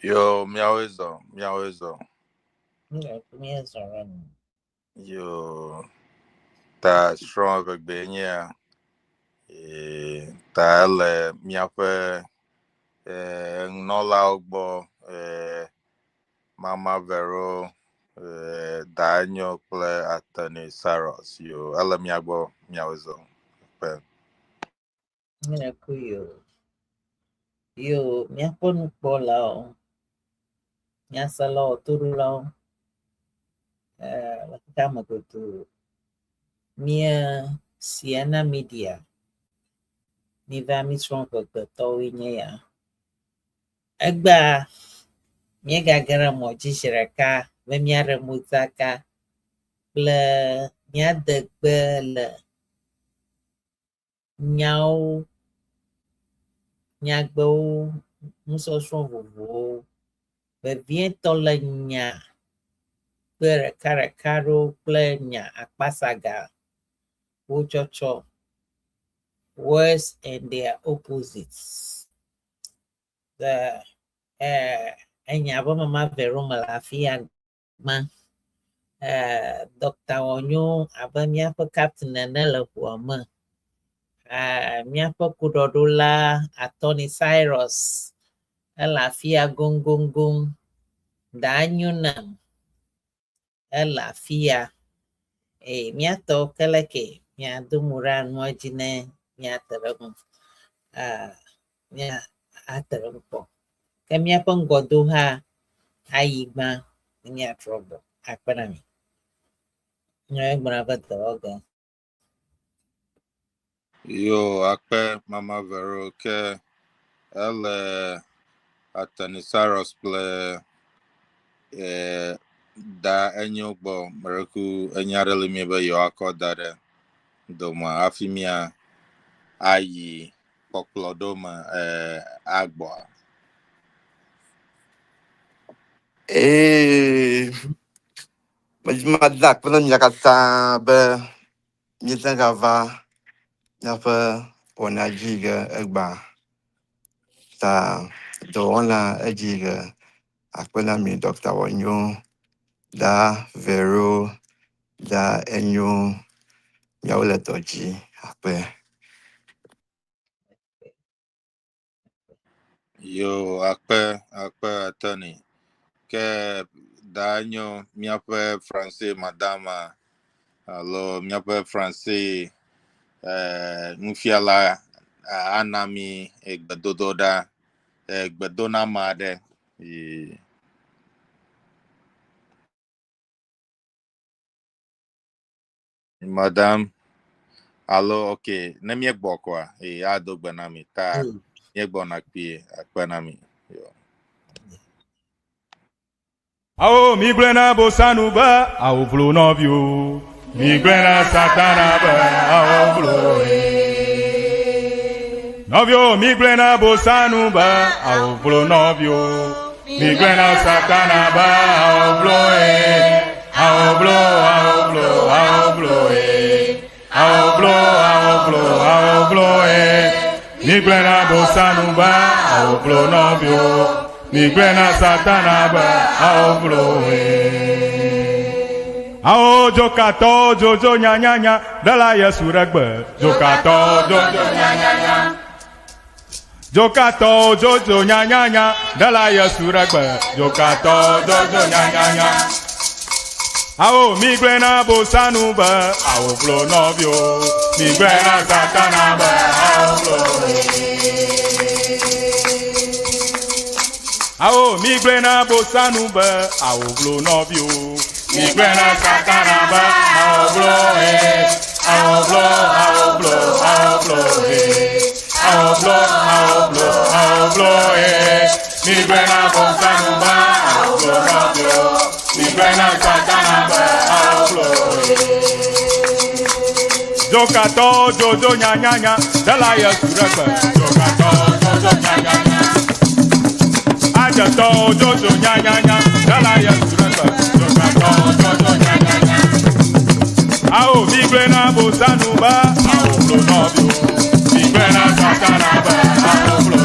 Yo, míawoe zɔ, míawoe zɔ. Míezɔ ɖe nu. Yo, ta srɔ̃ ʋegbee nye ya. Ee, ta ele míaƒe eh, nunɔlawo gbɔ, eh, Mama Vero, eh, Daenyo kple Attorney Cyrus. Yo, ele mía gbɔ, míawoe zɔ. Kpe. Míle ku yo. Yo, míaƒe nukpɔlawo, nyaselawo, toɖolawo, eh, le xexea me godoo. Mía Sienna Media, miva mísrɔ̃ ʋegbetɔwoe nye ya. Egbea, míegage ɖe mɔ dzi zi ɖeka be míaɖe modzaka kple míade gbe le nyawo, nyagbewo, nusɔsrɔ̃ vovovowo, vevietɔ le nya kpe ɖekaɖeka ɖewo kple nya akpasaga wo tsɔtsɔ, words and their opposites. The eh, enya be mama Vero me le afi ya gbã. Eh, Dɔkta Wɔnyo abe míaƒe captain ene le ʋua me. Eh, míaƒe kuɖɔɖola Attorney Cyrus ele afi ya goŋgoŋgoŋ. Danyo nam ele afi ya. Eye míatɔwo ke leke míado mo ɖa nua dzi ne míate ɖe eŋu. Eh, míate ɖe eŋu kpɔ. Ke míaƒe ŋgɔdoha ayi gbã ne míatrɔ gbɔ akpe na mi. Míawoe gblɔna be dɔwɔge. Yo, akpe Mama Vero ke ele Attorney Cyrus kple eh, da enyo gbɔ mereku enya ɖe le mi be yewoakɔ da ɖe dome hafi mía ayi kpɔkplɔ ɖo me eh, agbɔa. Ee, medzi mada akpe na mia katã be míete gava míaƒe wɔna dzi ge egbea. Ta dɔwɔna edzi ge akpe na mi Dr. Wɔnyo, Da Vero, Da Enyo, miawo le dɔ dzi akpe. Yo, akpe, akpe attorney. Ke da nyo míaƒe français madama alo míaƒe français eh, nufiala eh, ana mi gbedodoɖa, eh, gbedoname aɖe. Ye. Madame, alo ok, ne míegbɔ koa, eye ado gbe na mi ta míegbɔna kpuie akpe na mi. Yo. Awo migblɔe na Bosanu be awo vlo nɔviwo. Migblɔe na Satana be awo vlo. Nɔviwo migblɔe na Bosanu be awo vlo nɔviwo. Migblɔe na Satana be awo vlo Awo vlo, awo vlo, awo vlo Awo vlo, awo vlo, awo vlo Migblɔe na Bosanu be awo vlo nɔviwo. Migblɔe na Satana be awo vlo Awo dzokatɔwo dzodzo nyanyanya ɖela Yesu ɖe gbe. Dzokatɔwo dzodzo nyanyanya. Dzokatɔwo dzodzo nyanyanya ɖela Yesu ɖe gbe. Dzokatɔwo dzodzo nyanyanya. Awo migblɔe na Bosanu be awo vlo nɔviwo. Migblɔe na Satana be awo vlo. Awo migblɔe na Bosanu be awo vlo nɔviwo. Migblɔe na Satana be awo vlo awo vlo awo vlo awo vlo awo vlo awo vlo awo vlo Migblɔe na Bosanu be awo vlo nɔviwo. Migblɔe na Satana be awo vlo. Dzokatɔwo dzodzo nyanyanya ɖela Yesu ɖe gbe. Dzokatɔwo dzodzo nyanyanya. Adzetɔwo dzodzo nyanyanya ɖela Yesu ɖe gbe. Dzokatɔwo dzodzo nyanyanya. Awo migblɔe na Bosanu be awo vlo nɔviwo. Migblɔe na Satana be awo vlo.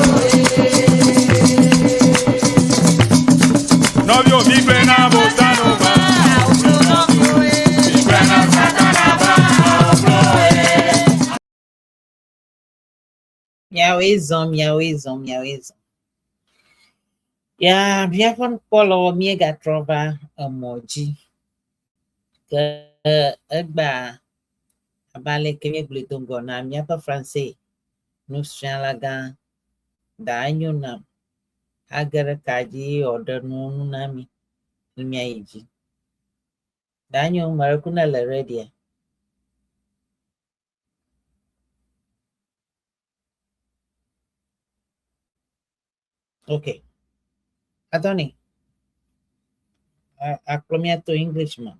Miawoe zɔ, miawoe zɔ, miawoe zɔ. Ya míaƒe nukpɔlawo míegatrɔ va emɔ dzi. Ke egbea abe ale ke míegblɔe do ŋgɔ na míaƒe Franse nufialagã da enyo nam age ɖe ka dzi eye wòaɖe nuwo nu na mí ne míayi dzi. Da enyo, meɖe ne le ready? Okay. Attorney, akplɔ mía to English me.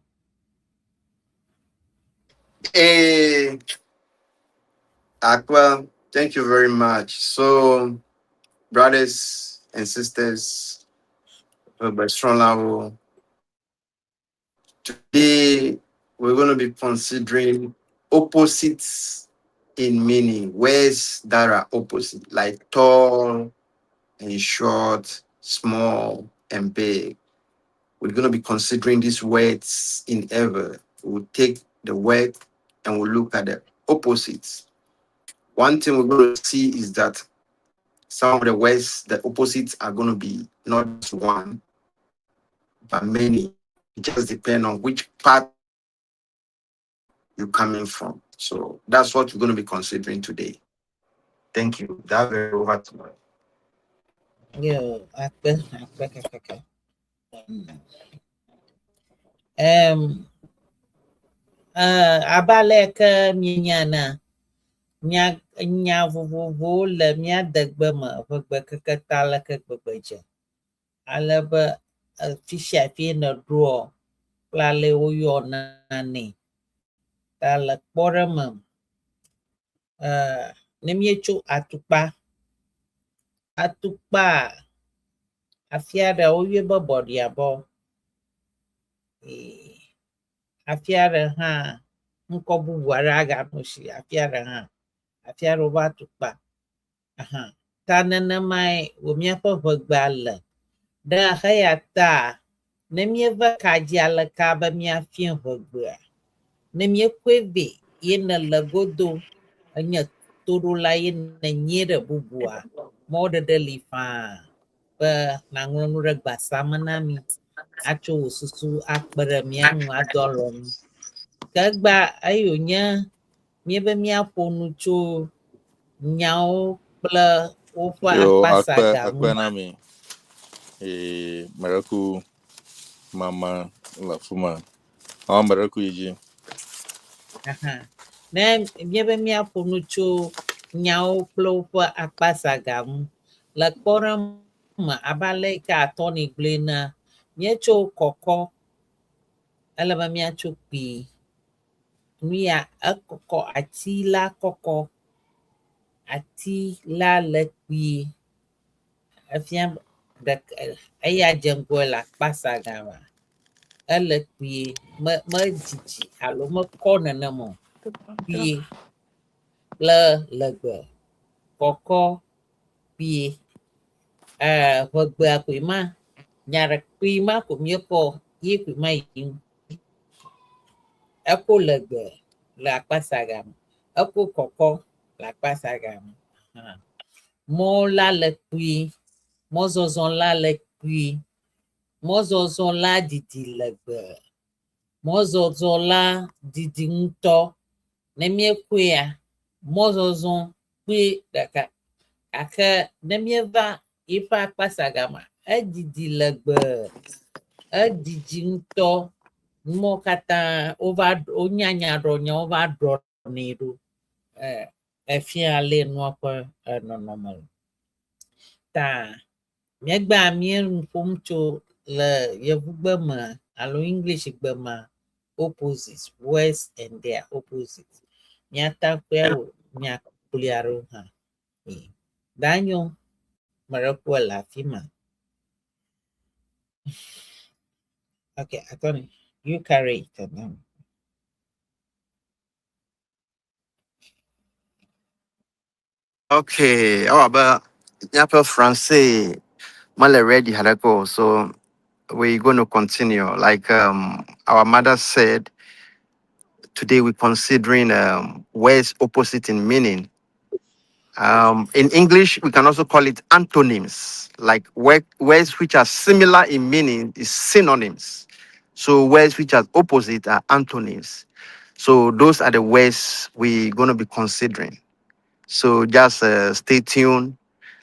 Hey, Aqua, thank you very much. So, brothers and sisters, strong today we're going to be considering opposites in meaning, words that are opposite, like tall and short, small and big. We're going to be considering these words in Ewe. We'll take the word and we'll look at the opposites. One thing we're going to see is that some of the words, the opposites are going to be not just one, but many. It just depends on which part you're coming from. So that's what we're going to be considering today. Thank you. That very over to you. Yo, akpe, akpe kakaka. Abe ale ke míenya ene, nya nya vovovowo le mía degbe me ʋegbe keke ta leke gbegbe dze. Ale be fi sia fi nèɖoa kple ale woyɔna nɛ. Ta le kpɔɖe me, ne míetso atukpa, atukpa afi aɖe woyɔe be bɔɖiabɔ. Afi aɖe hã ŋkɔ bubu aɖe aganɔ esi afi aɖe hã. Afi aɖe wobe atukpa. Aha. Ta nenemae wò míaƒe ʋegbea le. Ɖe eya ta ne míeva ka dzi aleka be míafia ʋegbea, ne míekɔe vɛ ye nele godo enye toɖola ye nènyie ɖe bubua, mɔɖeɖe li faa be nàŋlɔ nu ɖe gbasa me na mí atsɔ wò susu akpe ɖe mía ŋu ado alɔ mí. Ke egbea eyi wònye míebe míaƒo nu tso nyawo kple woƒe Yo, akpe akpasaga akpe ŋu. na mi. Mereku mama le afi ma. Awɔ mereku yi dzi. Aha. Ne míebe míaƒo nu tso nyawo kple woƒe akpasaga ŋu. Le kpɔɖeŋu me abe ale yi ke attorney gblɔe ene, míetso kɔkɔ, ele be míatso kpui. Nu ya ekɔkɔ, ati la kɔkɔ, ati la le kpuie. Efia ɖeka eya dze ŋgɔe le akpasaga me. Ele kpuie, me medzidzi alo mekɔ nenem o. Kpuie kple legbe, kɔkɔ, kpuie. Ʋegbea koe ma, nya ɖe kpui ma ko míekɔ ye koe ma yi ŋu. Eko legbe le akpasaga me, eko kɔkɔ le akpasaga me. Hã. Mɔ la le kpui, mɔzɔzɔ la le kpui, mɔzɔzɔ la didi legbe, mɔzɔzɔ la didi ŋutɔ. Ne míekɔea, mɔzɔzɔ kpui ɖeka gake ne míeva yiƒe akpasaga me, edidi legbe, edidi ŋutɔ. Numɔwo katã wova wonya nya ɖɔ nya wova ɖɔ nɛ ɖo. Efia ale nua ƒe nɔnɔme le. Ta míegbea míenu ƒom tso le yevugbe me alo English gbe me opposites, words and their opposites. Míate ŋu awɔ nya kpli aɖewo hã. Danyo, meɖe le afi ma. Okay, Attorney, you carry it and then. Okay. Oh, but míaƒe Francais mele ready haɖeke o, so we're going to continue. Like our mother said, today we're considering words opposite in meaning. In English, we can also call it antonyms, like words which are similar in meaning is synonyms. So words which are opposite are antonyms. So those are the words we're going to be considering. So just stay tuned.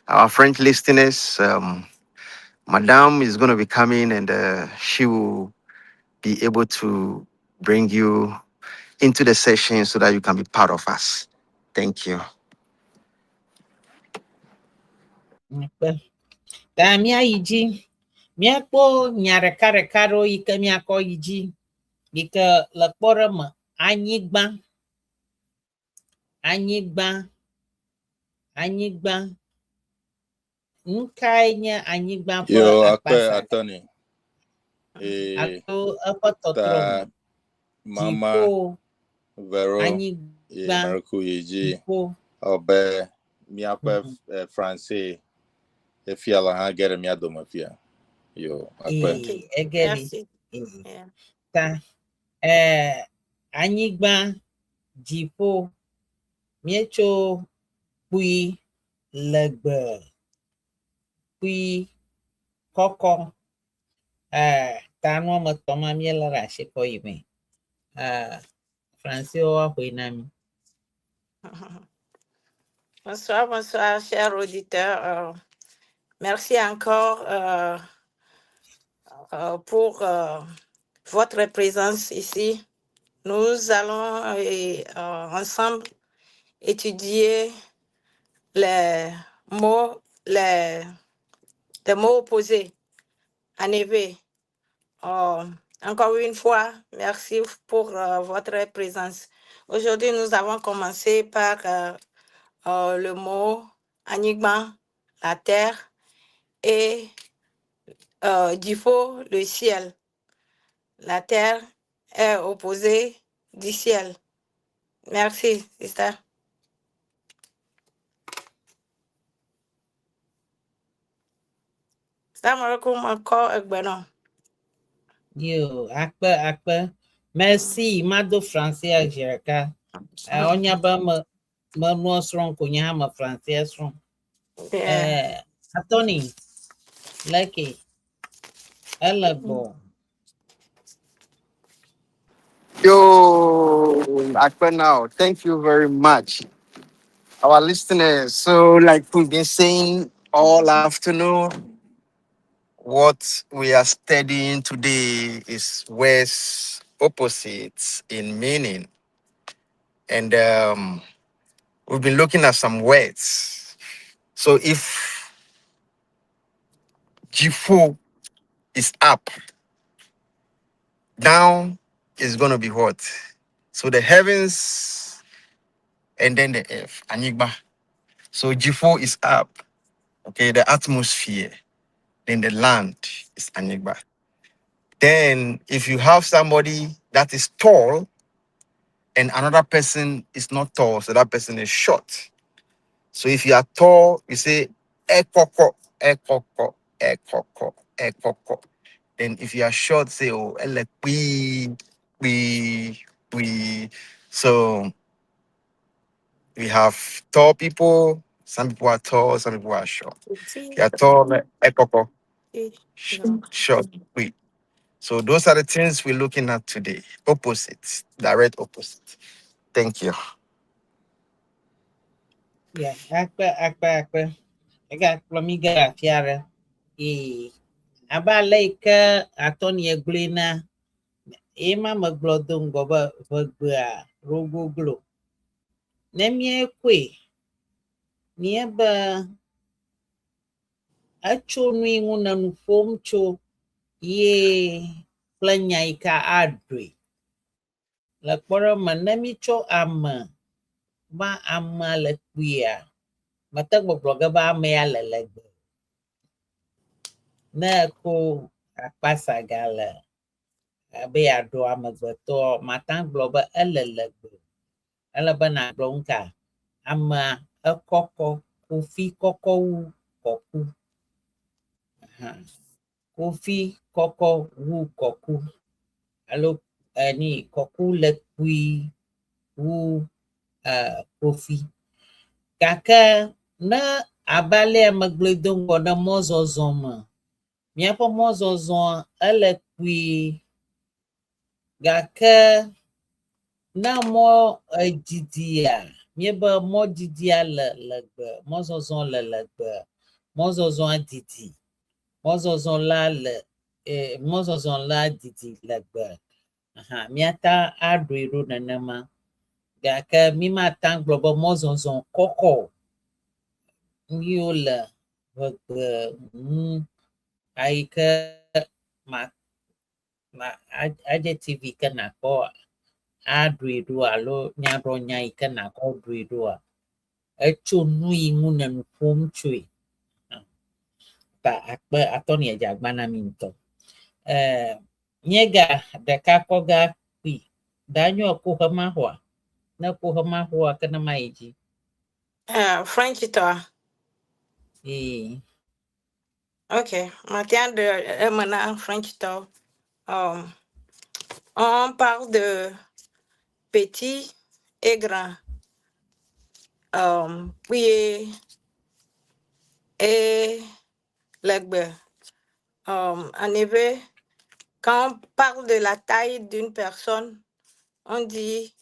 Our French listeners, Madame is going to be coming and she will be able to bring you into the session so that you can be part of us. Thank you. Akpe. Ta míayi dzi. Míakpɔ nya ɖeka ɖeka ɖewo yi ke míakɔ yi dzi. Yi ke le kpɔɖe me anyigba, anyigba, anyigba. Nu kae nye anyigba ƒe Yo, akpe akpasa attorney. E alo eƒe tɔtrɔ ta me? mama Dziƒo, Vero e anyigba, Mareku yeji dziƒo. obe miaƒe français efia la hã ge ɖe mía dome fia. Yo, akpe. Ee, ege ɖi. Merci. Ee. Yeah. Ta anyigba, dziƒo, míetso kpui, legbe, kpui, kɔkɔ. Ta nu woame etɔ̃ ma míelé ɖe asi kɔ yi me. Français woaxɔe na mi. Bonsoir, bonsoir, chers auditeurs. Merci encore pour votre présence ici. Nous allons ensemble étudier les mots, les mots opposés en éwé. Encore une fois, merci pour votre présence. Aujourd'hui, nous avons commencé par le mot Anyigba, la terre, et Dziƒo, le ciel. La terre est opposée du ciel. Merci, sister. Salam alaikum encore, Egbeno. Yo, akpe, akpe. Merci, mado français zi ɖeka. Wonya be me me nua srɔ̃m ko nye hã me français srɔ̃m. Yeah. Attorney, leke, ele gbɔ. Yo, Akpe now. Thank you very much. Our listeners. So, like we've been saying all afternoon, what we are studying today is words opposites in meaning. And we've been looking at some words. So if Dziƒo is up, down is going to be what? So the heavens and then the earth, Anyigba. So Dziƒo is up, okay, the atmosphere, then the land is Anyigba. Then if you have somebody that is tall and another person is not tall, so that person is short. So if you are tall, you say ekoko, ekoko, ekoko, ekoko. Then if you are short, say oh ele we, we, we. So we have tall people. Some people are tall, some people are short. If you are tall, ekoko, short, we. So those are the things we're looking at today. Opposites, direct opposites. Thank you. Yeah, akpe, akpe, akpe. Egakplɔ mi ge afi aɖe. Ee, abe ale yi ke attorney gblɔe na, ye ma megblɔ do ŋgɔ be ʋegbea rogoglo. Ne míekɔe, míebe etso nu yi ŋu ne nu ƒom tso ye kple nya yi ke aɖoe. Le kpɔɖeŋu me, ne mítsɔ ame ba amea le kpuia, mete gbɔgblɔ ge be amea le legbe. Ne eko akpasaga le abe yeaɖo amegbetɔ, mate ŋu agblɔ be ele legbe. Ele be nàgblɔ nu ka? Amea ekɔkɔ, kofi kɔkɔ wu kɔku. Aha. Kofi kɔkɔ wu kɔku. Alo eni kɔku le kpui wu kofi. Gake ne abe alea megblɔe do ŋgɔ ɖe mɔzɔzɔ me, míaƒe mɔzɔzɔa ele kpuie gake ne mɔ edzidzia, míebe mɔ dzidzia le legbe, mɔzɔzɔ le legbe, mɔzɔzɔa didi, mɔzɔzɔ la le e mɔzɔzɔ la didi legbe. Aha, míata aɖoe ɖo nenema. Gake mímate ŋu agblɔ be mɔzɔzɔ kɔkɔ o. Nu yiwo le ʋegbe ŋu ayi ke ma ma adjective yi ke nakpɔ aɖoe ɖo alo nyaɖɔnya yi ke nakɔ ɖoe ɖoa, etso nu yi ŋu ne nu ƒom tsoe. Ta akpe atɔ ni edze agba na mi ŋutɔ. Eh, míega ɖeka kɔ ga kpui. Da nyo ko hema hoa. Ne ko hema hoa ke ne ma yi dzi. French tɔa. Ee. Ok, Matin de maintenant French tɔ. On parle de petit et grand. Puis et legbe. En effet, quand on parle de la taille d'une personne, on dit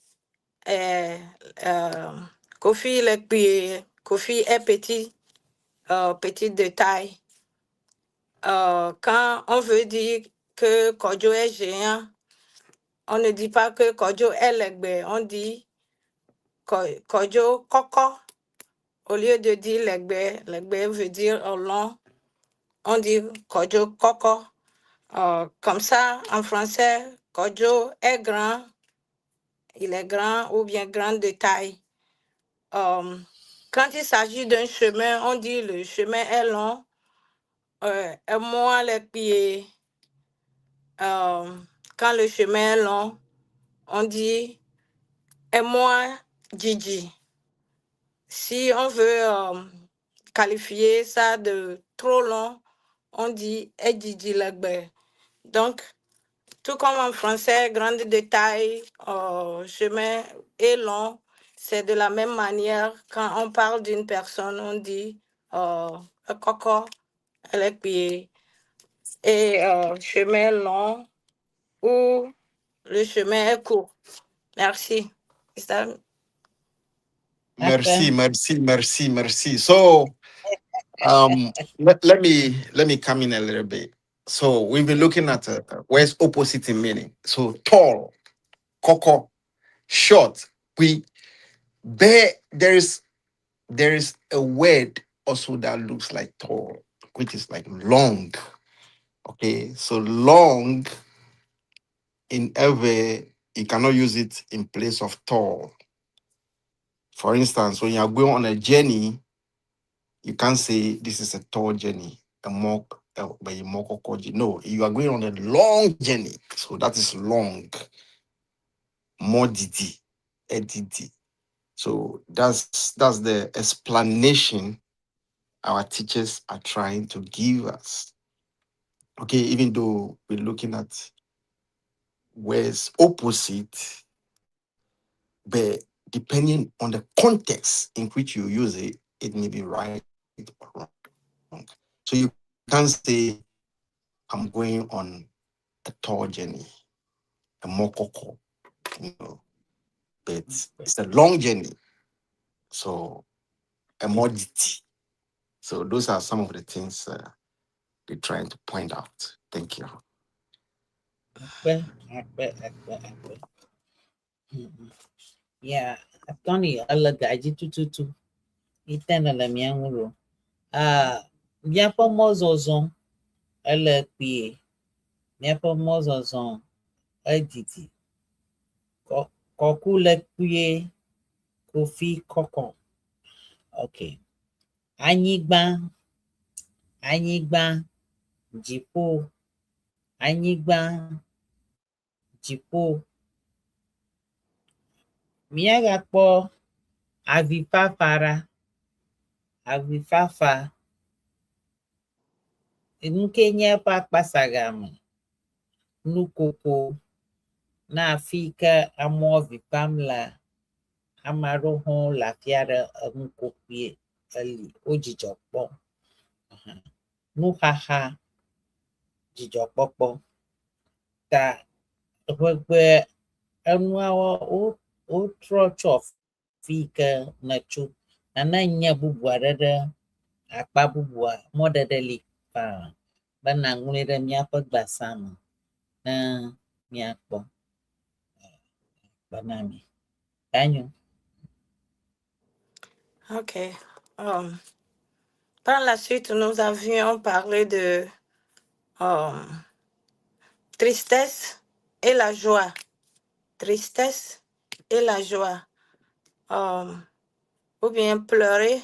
Kofi le puis Kofi est petit, petit de taille. Quand on veut dire que Kojo est géant, on ne dit pas que Kojo est legbe, on dit Kojo Koko. Au lieu de dire legbe, legbe veut dire long, on dit Kojo Koko. Comme ça, en français, Kojo est grand, il est grand ou bien grand de taille. Quand il s'agit d'un chemin, on dit le chemin est long, et moi les pieds. Quand le chemin est long, on dit et moi Gigi. Si on veut qualifier ça de trop long, on dit et Gigi legbe. Donc, tout comme en français, grande de taille, chemin est long, c'est de la même manière quand on parle d'une personne, on dit koko, elle est pied, et chemin long ou le chemin est court. Merci. Ça, Merci, merci, merci, merci. So, let me come in a little bit. So we've been looking at words opposite in meaning. So tall, koko, short. We there is a word also that looks like tall, which is like long. Okay, so long in every you cannot use it in place of tall. For instance, when you are going on a journey, you can't say this is a tall journey, a mock, a mock. No, you are going on a long journey. So that is long. More didi, didi. So that's the explanation our teachers are trying to give us. Okay, even though we're looking at words opposite, but depending on the context in which you use it, it may be right or wrong. So you can't say, "I'm going on a tall journey, a mokoko," but it's a long journey. So a more diti. So those are some of the things they're trying to point out. Thank you. Akpe, akpe, akpe, akpe. Yeah, Tony, ele gadzi tututu. Ite nele mía ŋu ɖo. Ah, míaƒe mɔzɔzɔ ele kpuie. Míaƒe mɔzɔzɔ edidi. Kɔku le kpuie, Kofi kɔkɔ. Okay. Anyigba, anyigba, dziƒo, anyigba, dziƒo. Míagakpɔ avifafa ɖa. Avifafa. Nu ke nye eƒe akpasagame. Nukoko. Na afi yi ke amewo avi fam lea, Ame aɖewo hã le afi aɖe enu ko kpuie eli wo dzidzɔ kpɔm. Nuxaxa, dzidzɔkpɔkpɔ ta ŋegbe enuawo wotrɔ tso afi yi ke nètso. Nane nye bubu aɖe ɖe akpa bubua, mɔɖeɖe li faa be nàŋlɔe ɖe míaƒe gbasa me ne míakpɔ akpe na mi. Enyo. Ok. Par la suite, nous avions parlé de tristesse et la joie. Tristesse et la joie. Ou bien pleurer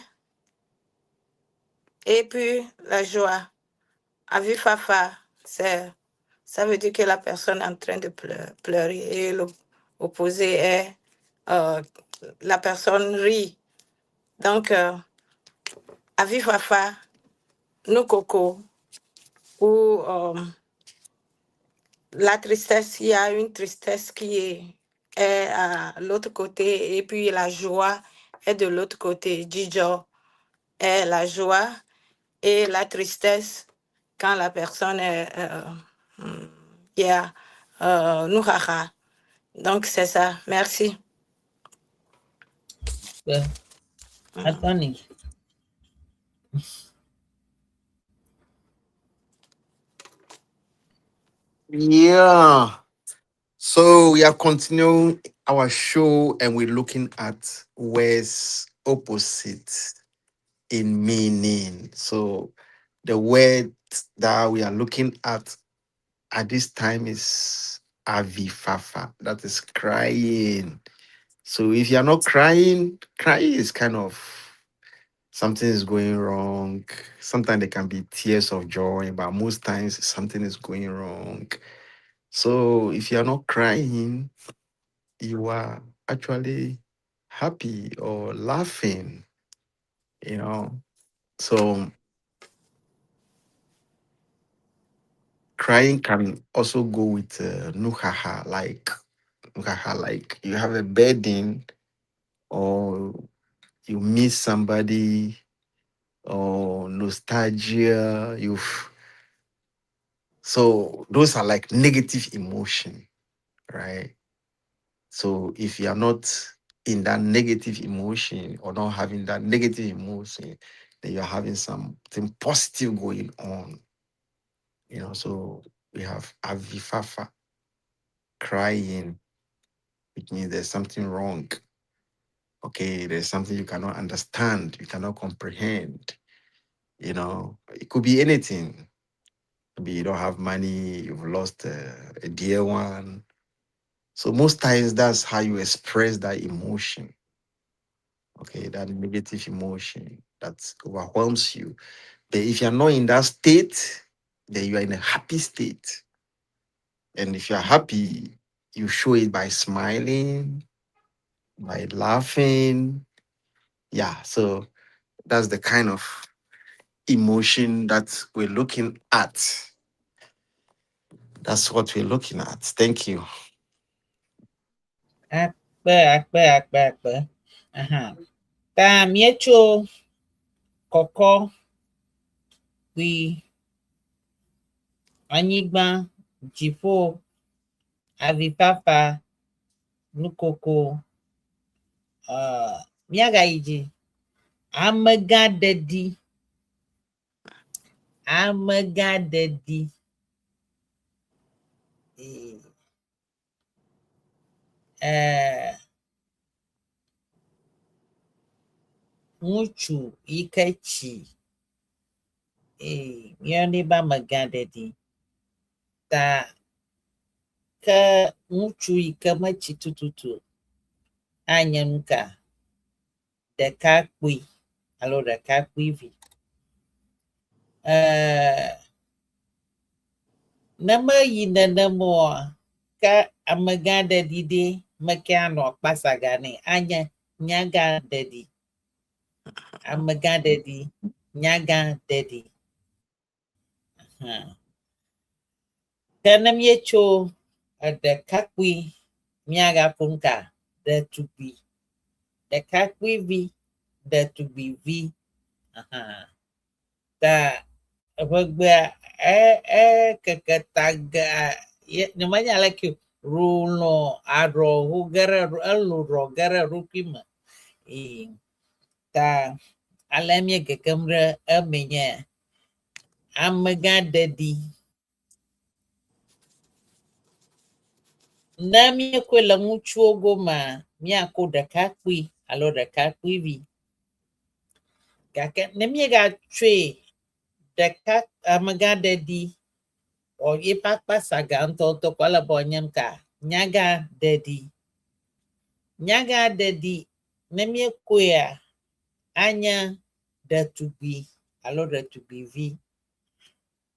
et puis la joie. Avifafa, ça veut dire que la personne est en train de pleurer et l'opposé est la personne rit. Donc, Avifafa, Nukoko, ou la tristesse, il y a une tristesse qui est à l'autre côté et puis la joie est de l'autre côté. Dzidzɔ est la joie et la tristesse quand la personne est yeah, nuxaxa. Donc c'est ça. Merci. Well, Anthony. Yeah. So we are continuing our show and we're looking at words opposite in meaning. So the word that we are looking at this time is avifafa, that is crying. So if you are not crying, crying is kind of something is going wrong. Sometimes there can be tears of joy, but most times something is going wrong. So if you are not crying, you are actually happy or laughing, you know. So crying can also go with nuxaxa, like nuxaxa, like you have a burden or you miss somebody or nostalgia. So those are like negative emotion, right? So if you are not in that negative emotion or not having that negative emotion, then you're having something positive going on. So we have avifafa, crying, which means there's something wrong. Okay, there's something you cannot understand, you cannot comprehend. It could be anything. Maybe you don't have money, you've lost a dear one. So most times that's how you express that emotion. Okay, that negative emotion that overwhelms you. But if you're not in that state, then you are in a happy state. And if you're happy, you show it by smiling, by laughing. So that's the kind of emotion that we're looking at. That's what we're looking at. Thank you. Akpe, akpe, akpe, akpe. Aha. Ta míetso kɔkɔ kpui anyigba, dziƒo, avifafa, nukoko. Míagayi dzi. Amegãɖeɖi. Amegãɖeɖi. Ŋutsu yi ke tsi. Míeyɔnɛ be amegãɖeɖi. Ta ke ŋutsu yi ke metsi tututu o, anye nu ka? Ɖekakpui alo ɖekakpuivi. Ne meyi nenem oa, ke amegãɖeɖi ɖe meke anɔ kpasaga nɛ anye nyagãɖeɖi. Amegãɖeɖi, nyagãɖeɖi. Ke ne míetso ɖekakpui, míagaƒo nu ka? Ɖetugbui. Ɖekakpuivi, ɖetugbivi. Aha. Ta eʋegbea e ekeke ta ge ye nyemenya aleke o. Rolɔ aɖɔ ho ge ɖe elo ɖɔ ge ɖe eɖokui me. Ee ta ale míegegem ɖe eme nye amegãɖeɖi. Ne míekɔe le ŋutsuwo gomea, míako ɖekakpui alo ɖekakpuivi. Gake ne míegatsɔe ɖeka amegãɖeɖi ɔ yeƒe akpasaga ŋutɔŋutɔ ko ele be wòanye nuka? Nyagãɖeɖi. Nyagãɖeɖi ne míekɔea anye ɖetugbui alo ɖetugbuivi.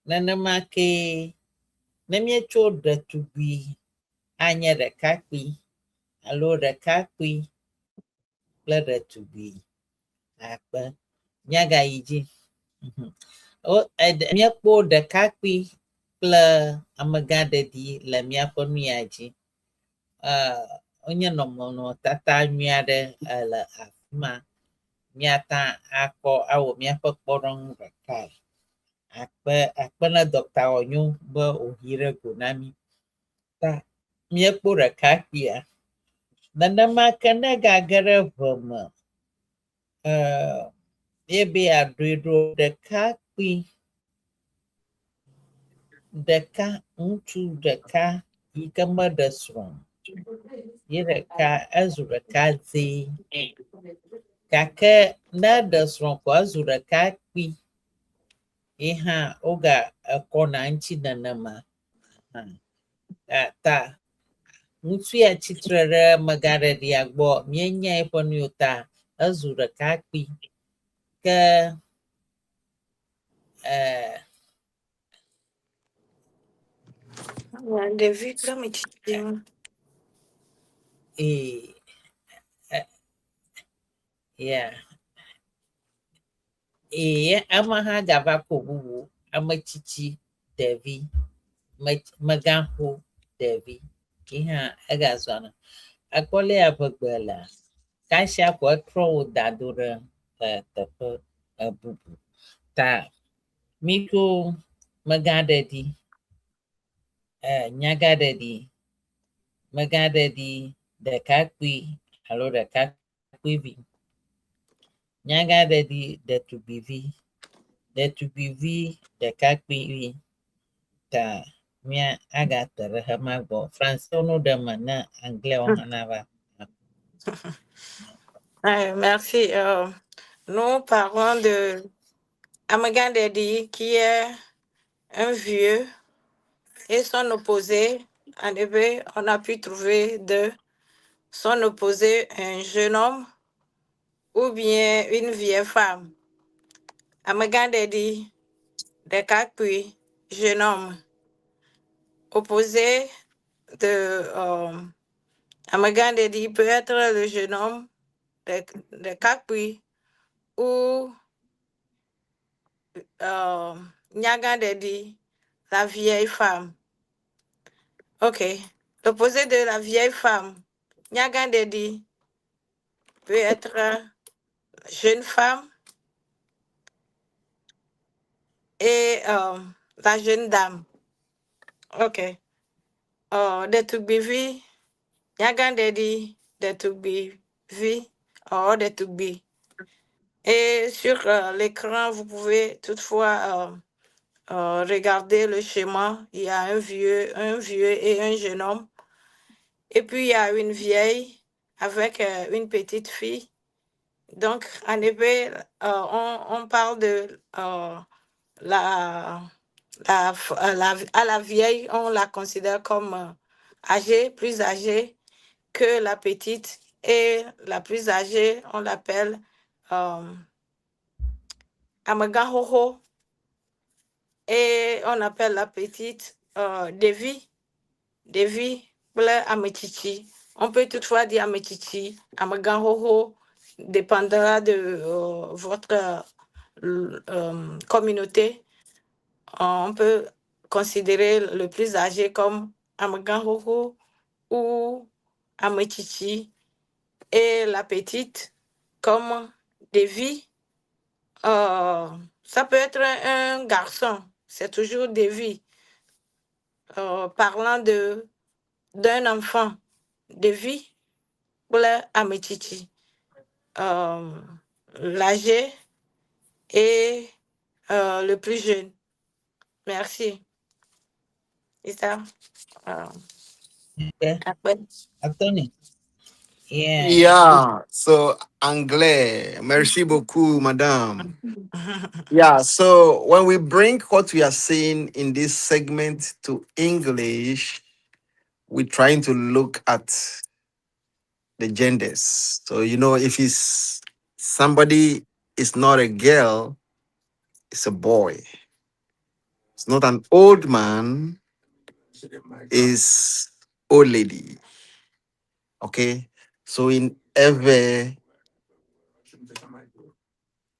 Nenema kee ne míetso ɖetugbui anye ɖekakpui alo ɖekakpui kple ɖetugbui akpe. Míagayi dzi. Mhm. Wo míekpɔ ɖekakpui kple amegãɖeɖi le míaƒe nu ya dzi. Wonye nɔnɔmetata nyui aɖe le afi ma. Míate akpɔ awɔ míaƒe kpɔɖeŋu ɖekae. Akpe akpe na Dɔkta Wɔnyo be wòyi ɖe go na mí. Ta míekpɔ ɖekakpuia. Nenema ke ne egage ɖe ʋe me, ye be yeaɖoe ɖo ɖekakpui ɖeka, ŋutsu ɖeka yi ke meɖe srɔ̃ o. Ye ɖeka ezu ɖekadzɛ. Gake ne eɖe srɔ̃ ko ezu ɖekakpui. Ye hã woga ekɔna eŋuti nenema. Ta ŋutsu ya tsitre ɖe amegãɖeɖia gbɔ míenya eƒe nu o ta ezu ɖekakpui. Ke Ɖevi kple ame tsitsiwo. Ee, yeah. Ee, ema hã gava ko bubu ame tsitsi ɖevi, megãxo ɖevi yi hã egazɔna. Ekpɔ lé ya ʋegbe lea, kasia ko etrɔ wo da do ɖe teƒe bubu. Ta mí tso megãɖeɖi, nyagãɖeɖi, megãɖeɖi ɖekakpui alo ɖekakpuivi, nyagãɖeɖi ɖetugbivi, ɖetugbivi ɖekakpuivi. Ta mía agate ɖe xema gbɔ. Fransewo no ɖe eme ne Anglewo hã nava. Ouais, merci. Nous parlons de Amegãɖeɖi qui est un vieux et son opposé. En effet, on a pu trouver de son opposé un jeune homme ou bien une vieille femme. Amegãɖeɖi, ɖekakpui, jeune homme. Opposé de Amegãɖeɖi peut être le jeune homme ɖekakpui ou Nyagãɖeɖi, la vieille femme. Ok. L'opposé de la vieille femme, Nyagãɖeɖi, peut être jeune femme et la jeune dame. Ok. Ɖetugbivi, Nyagãɖeɖi, ɖetugbivi, oh, ɖetugbi. Et sur l'écran, vous pouvez toutefois regarder le schéma. Il y a un vieux et un jeune homme. Et puis, il y a une vieille avec une petite fille. Donc, en effet, on parle de la, à la vieille, on la considère comme âgée, plus âgée que la petite. Et la plus âgée, on l'appelle Amegãxoxo. Et on appelle la petite Ɖevi, Ɖevi, kple Ametsitsi. On peut toutefois dire Ametsitsi, Amegãxoxo, dépendra de votre communauté. On peut considérer le plus âgé comme Amegãxoxo ou Ametsitsi. Et la petite comme ɖevi. Ça peut être un garçon, c'est toujours ɖevi. Parlant de d'un enfant, ɖevi kple ametsitsi. L'âgé et le plus jeune. Merci. Issa. Okay. Après. Anthony. Yeah. Yeah, so anglais. Merci beaucoup, madame. Yeah, so when we bring what we are seeing in this segment to English, we're trying to look at the genders. So, if it's somebody is not a girl, it's a boy. It's not an old man, is old lady. Okay. So in every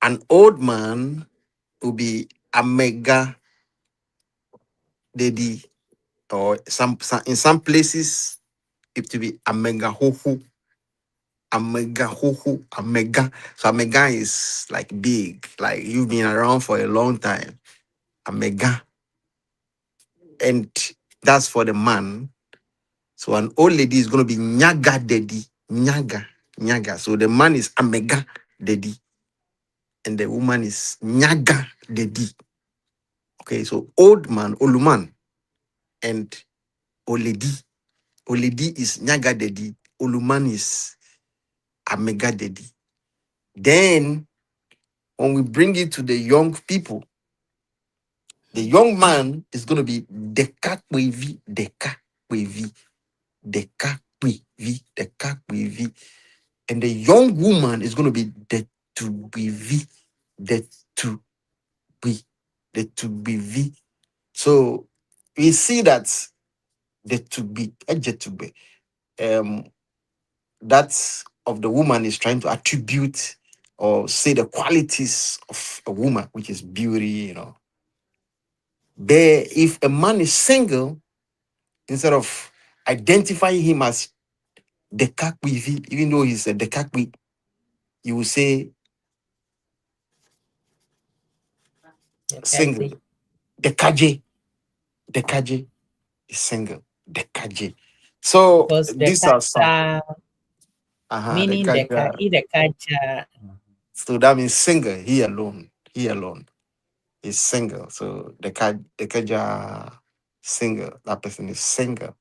an old man will be amegã ɖeɖi, or some in some places it will be amegã xoxo. Amegã xoxo, amegã. So amegã is like big, like you've been around for a long time. Amegã. And that's for the man. So an old lady is going to be nyagã ɖeɖi. Nyagã, nyagã. So the man is amegã ɖeɖi. And the woman is nyagã ɖeɖi. Okay, so old man, oluman, and old lady. Old lady is nyagã ɖeɖi. Oluman is amegã ɖeɖi. Then, when we bring it to the young people, the young man is going to be ɖekakpuivi, ɖekakpuivi, ɖekakpuivi, ɖekakpuivi. And the young woman is going to be ɖetugbivi, ɖetugbi, ɖetugbivi. So we see that ɖetugbi, ejetugbe, that of the woman is trying to attribute or say the qualities of a woman, which is beauty. There, if a man is single, instead of identifying him as ɖekakpuivi, even though he's a ɖekakpui, you will say single. Ɖekadze. Ɖekadze is single. Ɖekadze. So Because these are some. Meaning Dekaja. Dekaja. So that means single, he alone. He alone is single. So ɖekadze single. That person is single.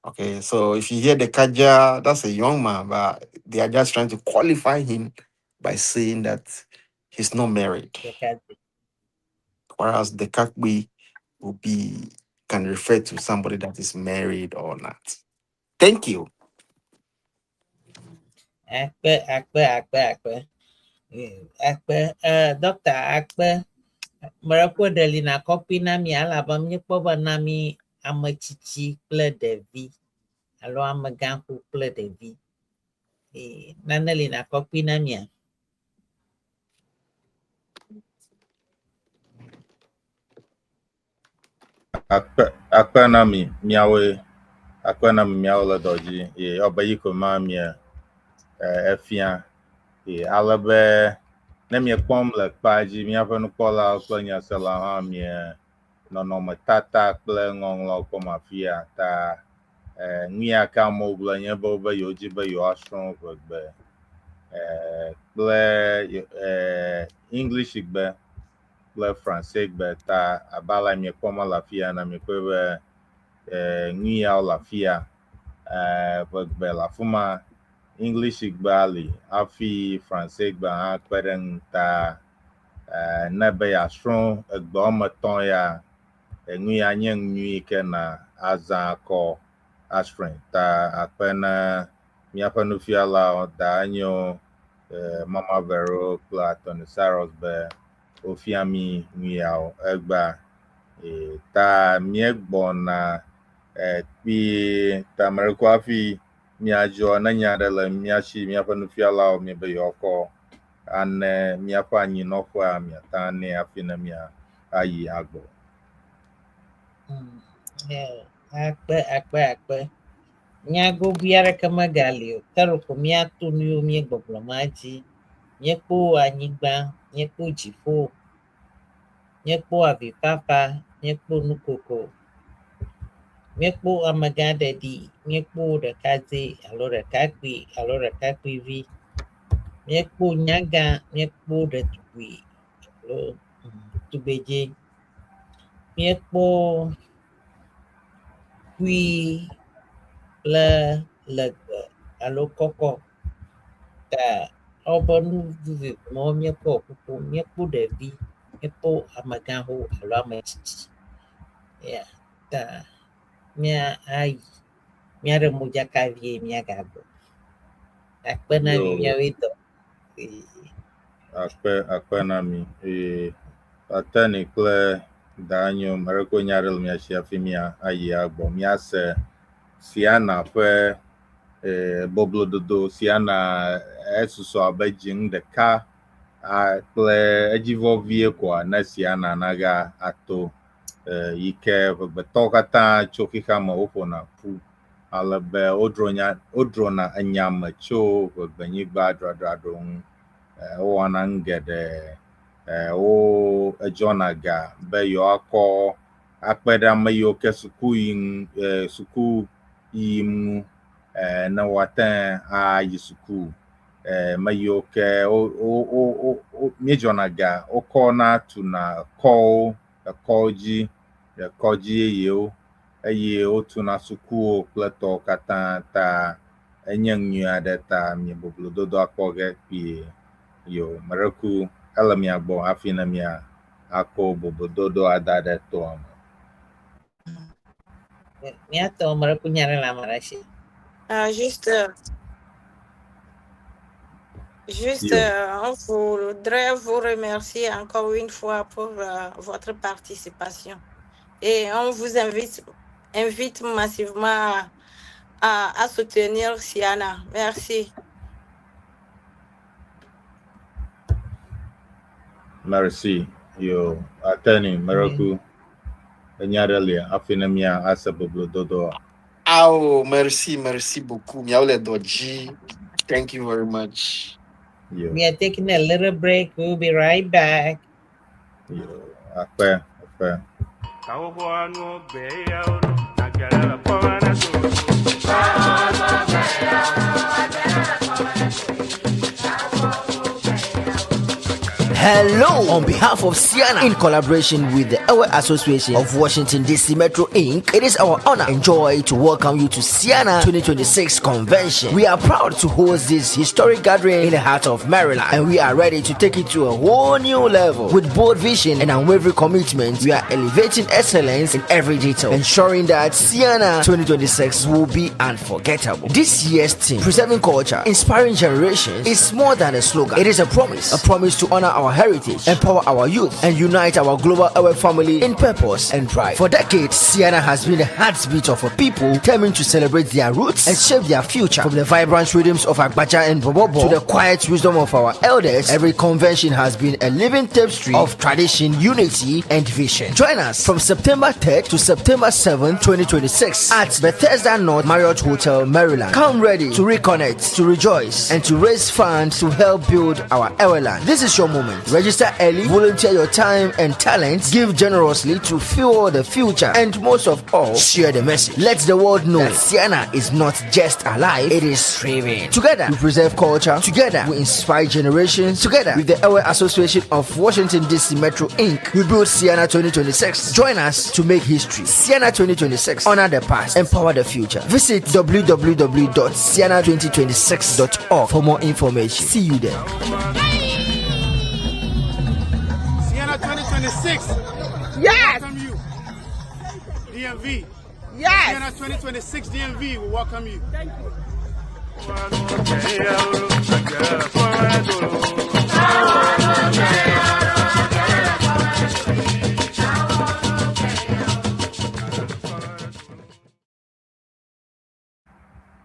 Okay, so if you hear ɖekadze, that's a young man, but they are just trying to qualify him by saying that he's not married. Dekaja. Whereas ɖekakpui will be can refer to somebody that is married or not. Thank you. Akpe, akpe, akpe, akpe. Akpe, doctor, akpe. Merekpo ɖe li na kɔpi na mi elabe míekpɔ be na mi ametsitsi kple ɖevi alo amegãxo kple ɖevi. Nane li na kɔpi na mia? Akpe, akpe na mi miawoe, akpe na mi miawo le dɔ dzi ye ɔbe yi ko ma mie efia ye ale be ne miekpɔm le kpa dzi míaƒe nukpɔlawo kple nyaselawo hã mie nɔnɔmetata kple ŋɔŋlɔ kpɔm afia ta nu ya ke amewo gblɔ nye be wobe yewodzi be yewoasrɔ̃ ʋegbe kple English gbe kple Francais gbe ta abe ale miekpɔm le afia na miekpɔe be nu yawo le afia ʋegbe le afi ma English gbea li hafi Francais gbe hã kpe ɖe ŋu ta ne be yeasrɔ̃ egbe woame etɔ̃ ya enu ya nye nu nyui ke na azã akɔ asrɔ̃e ta akpe na míaƒe nufialawo da enyo Mama Vero kple Attorney Cyrus be wofia mi nu yawo egbea ta míegbɔna kpuie ta ame ɖe hafi míadzɔ ne nya aɖe le mía si míaƒe nufialawo míebe yewoakɔ ane míaƒe anyinɔƒea miata nɛ hafi ne mía ayi agbɔ. Akpe, akpe, akpe. Nyagobi aɖeke megali o. Ke ɖeko míato nu yiwo míegbɔgblɔ ma dzi. Míekpɔ anyigba, míekpɔ dziƒo, míekpɔ avifafa, míekpɔ nukoko, míekpɔ amegãɖeɖi, míekpɔ ɖekadzɛ alo ɖekakpui alo ɖekakpuivi, míekpɔ nyagã, míekpɔ ɖetugbui alo tugbedze, míekpɔ kpui kple legbe alo kɔkɔ ta wobe nu vovovowo míekpɔ ƒoƒu, míekpɔ ɖevi, míekpɔ amegãxo alo ame tsitsi ya ta mía ayi míaɖe modzaka vie míagagbɔ. Akpe na mi Yo. míawoe dɔ. Akpe akpe na mi eye Atani kple Danyo meɖe ko nya ɖe le mia si hafi mia ayi agbɔ. Míase Siana ƒe boblododo. Siana esusɔ abe dzinu ɖeka kple edzivɔ vie koa ne Siana naga ato yi ke ʋegbetɔwo katã tso xexea me woƒona ƒu ale be wodrɔna enya me tso ʋegbenyigba dzradzraɖo ŋu. Wowɔna nu geɖe. Wo edzɔna ga be yewoakɔ akpe ɖe ame yiwo ke suku yim suku yim ŋu ne woate ayi suku. Ame yiwo ke wo wo wo wo míedzɔna ga wokɔna tuna ekɔwo ekɔdzi ekɔdzi yeyewo eye wotuna sukuwo kple tɔwo katã ta enye nu nyui aɖe ta mi boblododoa kpɔ ge kpuie. Yo, meɖeku ele mia gbɔ hafi ne mia akɔ boblododoa da ɖe toa me. Míatɔ meɖeku nya ɖe le ame ɖe si. Ah, juste, Yo. on voudrait vous remercier encore une fois pour votre participation. Et on vous invite massivement à soutenir Siana. Merci. Merci. Yo, Atani, meɖeku enya ɖe lia hafi ne mia ase boblododoa. Oh, merci, merci beaucoup. Miawo le dɔ dzi. Thank you very much. Yo, We are taking a little break. We'll be right back. yo, akpe, akpe. Hello! On behalf of Ceana, in collaboration with the Ewe Association of Washington DC Metro Inc., it is our honor and joy to welcome you to Ceana 2026 Convention. We are proud to host this historic gathering in the heart of Maryland, and we are ready to take it to a whole new level. With bold vision and unwavering commitment, we are elevating excellence in every detail, ensuring that Ceana 2026 will be unforgettable. This year's theme, Preserving Culture, Inspiring Generations, is more than a slogan. It is a promise to honor our heritage, empower our youth, and unite our global Ewe family in purpose and pride. For decades, Ceana has been the heartbeat of a people determined to celebrate their roots and shape their future. From the vibrant rhythms of Agbadza and Bobobo to the quiet wisdom of our elders, every convention has been a living tapestry of tradition, unity, and vision. Join us from September 3rd to September 7th, 2026 at Bethesda North Marriott Hotel, Maryland. Come ready to reconnect, to rejoice, and to raise funds to help build our Eweland. This is your moment. Register early, volunteer your time and talents, give generously to fuel the future, and most of all, share the message. Let the world know that Ceana is not just alive, it is thriving. Together, we preserve culture. Together, we inspire generations. Together, with the Ewe Association of Washington DC Metro Inc., we build Ceana 2026. Join us to make history. Ceana 2026. Honor the past, empower the future. Visit www.ceana2026.org for more information. See you there. Ceana 2026. Yes. Welcome you. DMV. Yes. Ceana 2026 DMV will welcome you. Thank you.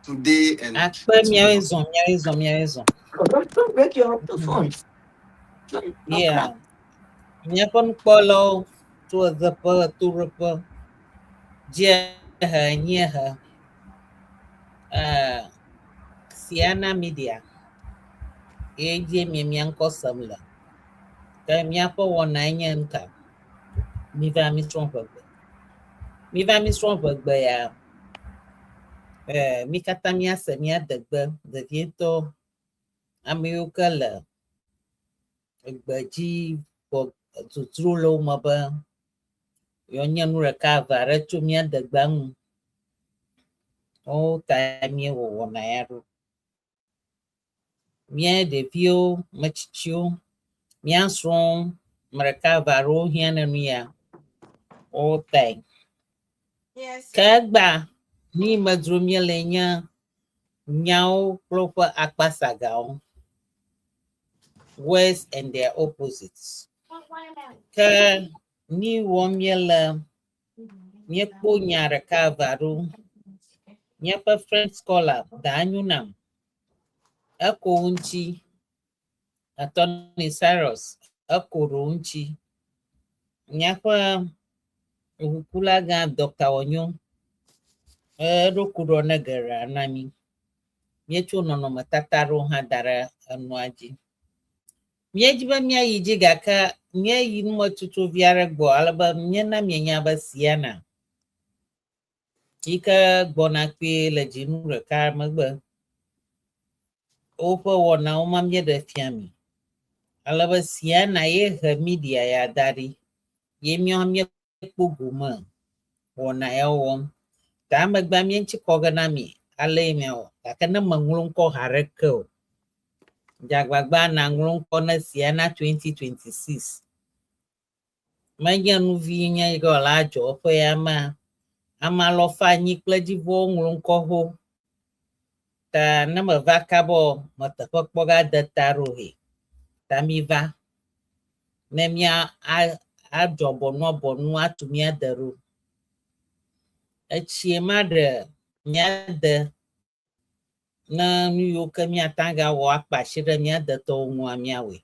Today and Akpe miawoe zɔn, miawoe zɔn, miawoe zɔn. Don't break your phone. Yeah. Míaƒe nukpɔlawo tso ɣedzeƒe, ɣetoɖoƒe, dziehe, anyiehe. Eh, Siana Media ye dzie mie mia ŋkɔ sem le. Ke míaƒe wɔnae nye nuka? Miva misrɔ̃ ʋegbe. Miva misrɔ̃ ʋegbe ya. Eh, mi katã míase mía degbe, vevietɔ ame yiwo ke le egbe dzi vɔ dzodzro le wo me be yewoanye nu ɖeka eve aɖe tso mía degbea ŋu. Woawo tae míewɔ wɔna ya ɖo. Mía ɖeviwo, metsitsiwo, mía srɔ̃wo, ame ɖeka eve aɖewo hiã ne nu ya. Woawo tae. Ke egbea, nu yi me dzrom míele nye nyawo kple woƒe akpasagawo. Words and their opposites. Ke nu yi wɔm míele, míekpɔ nya ɖeka eve aɖewo. Míaƒe French scholar Danyunam, eko wo ŋuti. Attorney Cyrus, eko ɖewo ŋuti. Míaƒe ʋukulagã Dr. Wɔnyo, eɖo kuɖɔ ne geɖea na mí. Míetso nɔnɔmetata aɖewo hã da ɖe enua dzi. Míedzi be míayi dzi gake míeyi numetsotso vi aɖe gbɔ ale be míena mienya be Siana yi ke gbɔna kpuie le dzinu ɖeka megbe. Woƒe wɔnawo ma míeɖe fia mi. Ale be Siana ye he media ya da ɖi ye míawo hã míekpɔ gome wɔna yawo wɔm. Ta emegbea míeŋuti kɔ ge na mi ale yi miawɔ gake ne meŋlɔ ŋkɔ haɖeke o, dze agbagba nàŋlɔ ŋkɔ ne Siana 2026. Menye nu vi nye yi ke wòle adzɔ eƒe ya mea, ame alafa enyi kple dzivɔwo ŋlɔ ŋkɔ ho. Ta ne meva kaba o, me teƒe kpɔ ge ade ta ɖo he. Ta miva ne mía adzɔ bɔnua bɔnu atu mía de ɖo. Etsie ma ɖe mía de ne nu yiwo ke míate ŋu agawɔ akpe asi ɖe mía detɔwo ŋua míawɔe.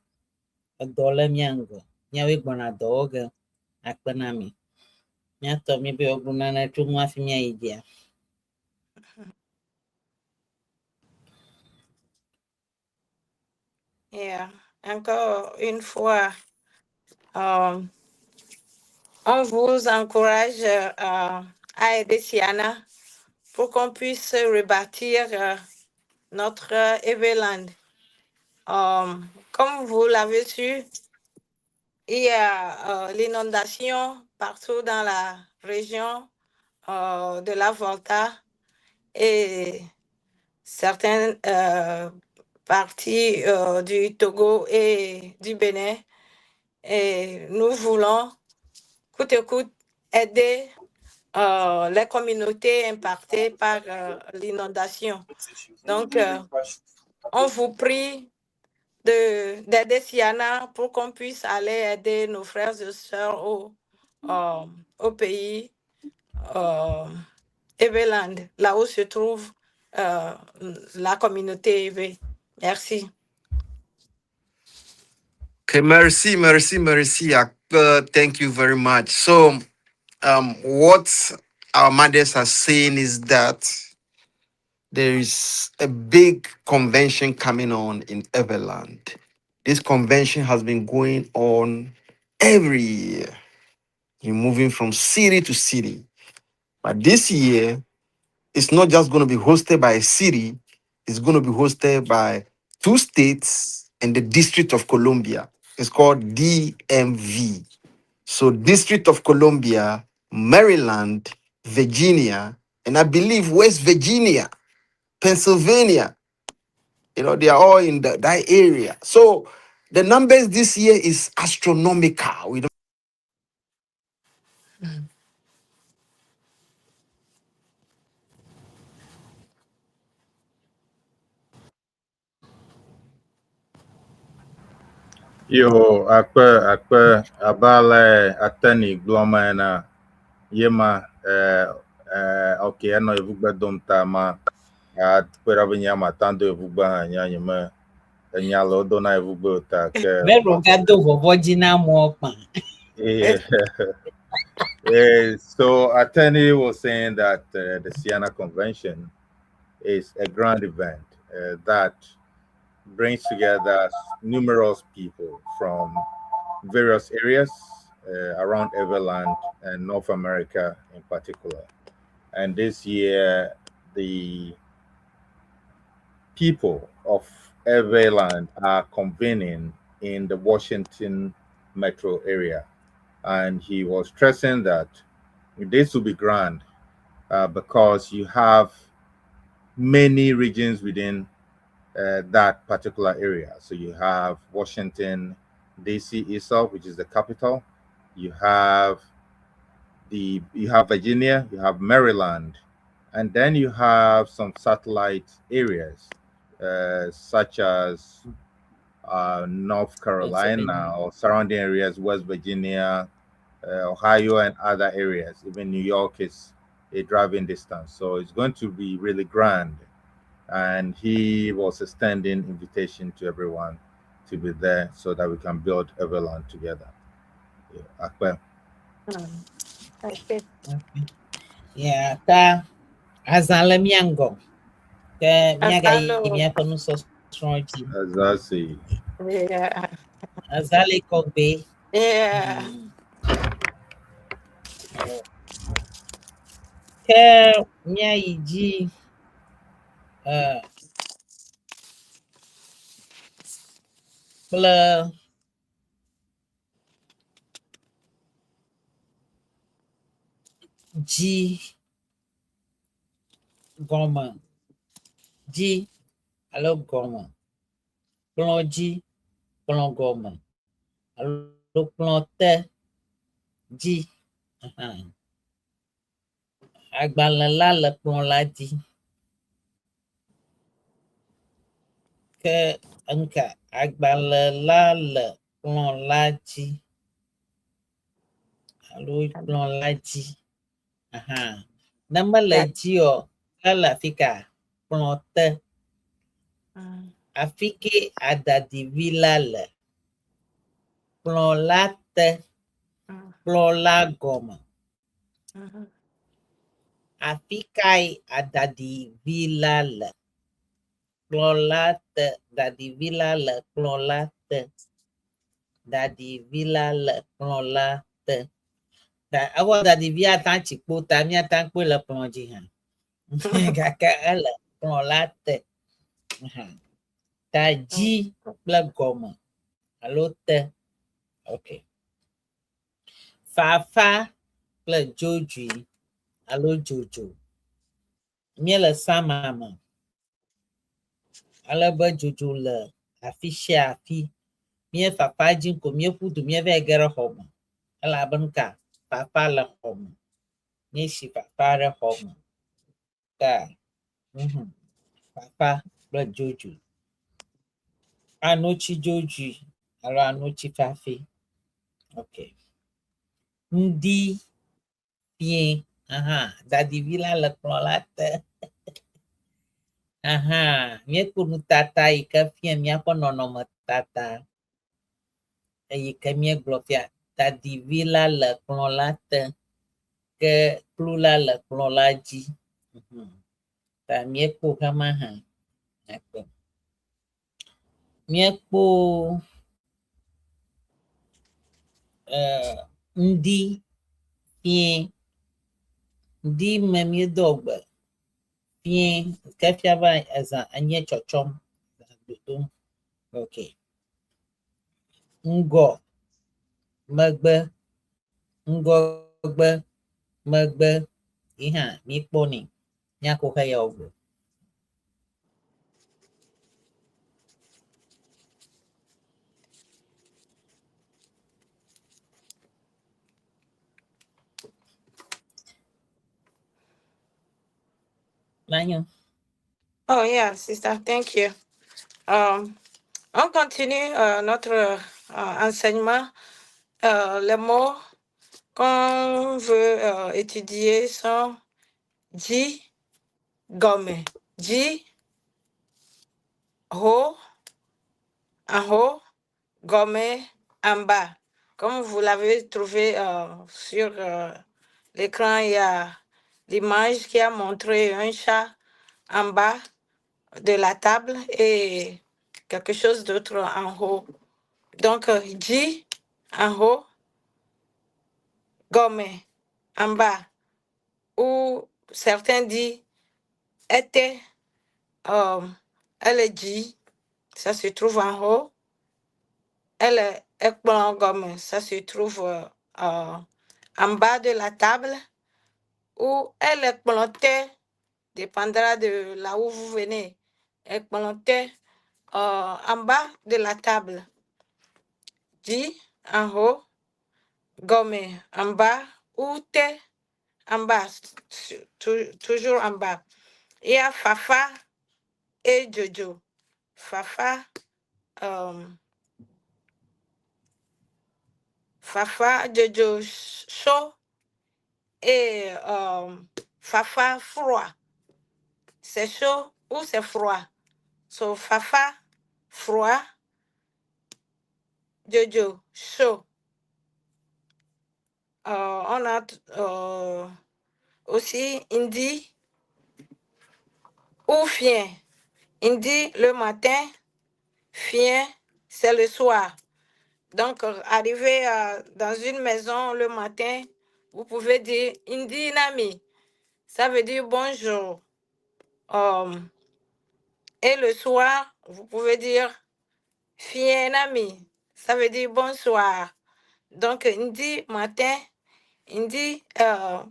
Edɔ le mía ŋgɔ. Míawoe gbɔna dɔ wɔ ge akpe na mi. Míatɔ míbe yewoagblɔ nane tso ŋu hafi míayi dzia. Yeah, encore une fois, on vous encourage à aider Siana pour qu'on puisse rebâtir notre Eweland. Comme vous l'avez su, il y a l'inondation partout dans la région de la Volta et certaines parties du Togo et du Bénin. Et nous voulons, coûte que coûte, aider les communautés impactées par l'inondation. Donc, on vous prie d'aider Siana pour qu'on puisse aller aider nos frères et sœurs au pays Eweland, là où se trouve la communauté Ewe. Merci. Okay, merci, merci, merci. Thank you very much. So, what our mothers are saying is that there is a big convention coming on in Eweland. This convention has been going on every year. You're moving from city to city. But this year, it's not just going to be hosted by a city, it's going to be hosted by two states and the District of Columbia. It's called DMV. So, District of Columbia, Maryland, Virginia, and I believe West Virginia, Pennsylvania. They are all in that area. So, the numbers this year is astronomical. We don't Yo, akpe akpe abe ale Ateni gblɔ me ene ye ma ok enɔ yevugbe dom ta ma akpe ɖa be nye ama ta do yevugbe hã nya nye me enya le wodo na yevugbe o ta ke. Vero gado vɔvɔ dzi na amewo kpa. Yeah. So Ateni was saying that the Siena Convention is a grand event that brings together numerous people from various areas around Eweland and North America in particular. And this year, the people of Eweland are convening in the Washington metro area. And he was stressing that this will be grand because you have many regions within that particular area. So you have Washington, D.C. itself, which is the capital. You have Virginia, you have Maryland, and then you have some satellite areas such as North Carolina or surrounding areas, West Virginia, Ohio, and other areas. Even New York is a driving distance. So it's going to be really grand. And he was extending invitation to everyone to be there so that we can build Eweland together. Yeah. Akpe. Okay. Yeah, ta azã le mía ŋgɔ. Ke míagayi Azã le míaƒe nusɔsrɔ̃ dzi. Exactly. Yeah. Azã le kɔgbe. Yeah. Ke míayi dzi kple dzi gɔme, dzi alo gɔme, kplɔ dzi, kplɔ gɔme alo kplɔ te dzi. Agbalẽ la le kplɔ la dzi. Ke ŋka agbalẽ la le kplɔ la dzi alo kplɔ la dzi. Ne mele dzi o, ele afi ka? Kplɔ te. Afi ke adadivi la le. Kplɔ la te. Kplɔ la gɔme. Afi kae adadivi la le? Kplɔ la te. Dadivi la le kplɔ la te. Dadivi la le kplɔ la te. Ewɔ dadivi ata tsi kpo ta míata kpɔe le kplɔ dzi hã. Gake ele kplɔ la te. Ta dzi kple gɔme alo te. Okay. Fafa kple dzodzoe alo dzodzo. Míele sama me. Ale be dzodzo le afi sia afi. Mía fafa dzi ko míeƒu du míeva ge ɖe xɔ me. Elabe nu ka? Fafa le xɔ me. Míesi fafa ɖe xɔ me. Ta fafa kple dzodzo. Anotsi dzodzoe alo anotsi fafe. Okay. Ŋdi fie. Dadivi la le kplɔ la te. Míekpɔ nutata yi ke fia míaƒe nɔnɔmetata. Eyi ke míegblɔ fia dadivi la le kplɔ la te. Ke kplu la le kplɔ la dzi. Ta míekpɔ hama hã. Míekpɔ ŋdi fie. Ŋdi me míedo gbe fie ke fia be ezã enye tsɔtsɔm dodom. Okay. Ŋgɔ, megbe, ŋgɔgbe, megbe. Yi hã míekpɔ nɛ. Míako xeya wo gbe. Nanyo. Oh yeah, sister, thank you. On continue notre enseignement. Les mots qu'on veut étudier sont dzi, gɔme, dzi, haut, en haut, gɔme, en bas. Comme vous l'avez trouvé sur l'écran, il y a l'image qui a montré un chat en bas de la table et quelque chose d'autre en haut. Donc, dzi en haut, gɔme en bas. Ou certains disent ete, ele dzi, ça se trouve en haut. Ele ekplɔ̃ gɔme, ça se trouve en bas de la table. Ou ele kplɔ̃ te, dépendra de là où vous venez. Ekplɔ̃ te, en bas de la table. Dzi en haut, gɔme en bas ou te en bas, toujours en bas. Il y a Fafa et Jojo. Fafa, Fafa, Jojo chaud et Fafa froid. C'est chaud ou c'est froid. So Fafa froid, Jojo chaud. On a aussi Ŋdi ou Fiẽ. Ŋdi le matin, Fiẽ, c'est le soir. Donc, arrivé dans une maison le matin, vous pouvez dire Ŋdi na mi. Ça veut dire bonjour. Et le soir, vous pouvez dire Fiẽ na mi. Ça veut dire bonsoir. Donc, Ŋdi matin, Ŋdi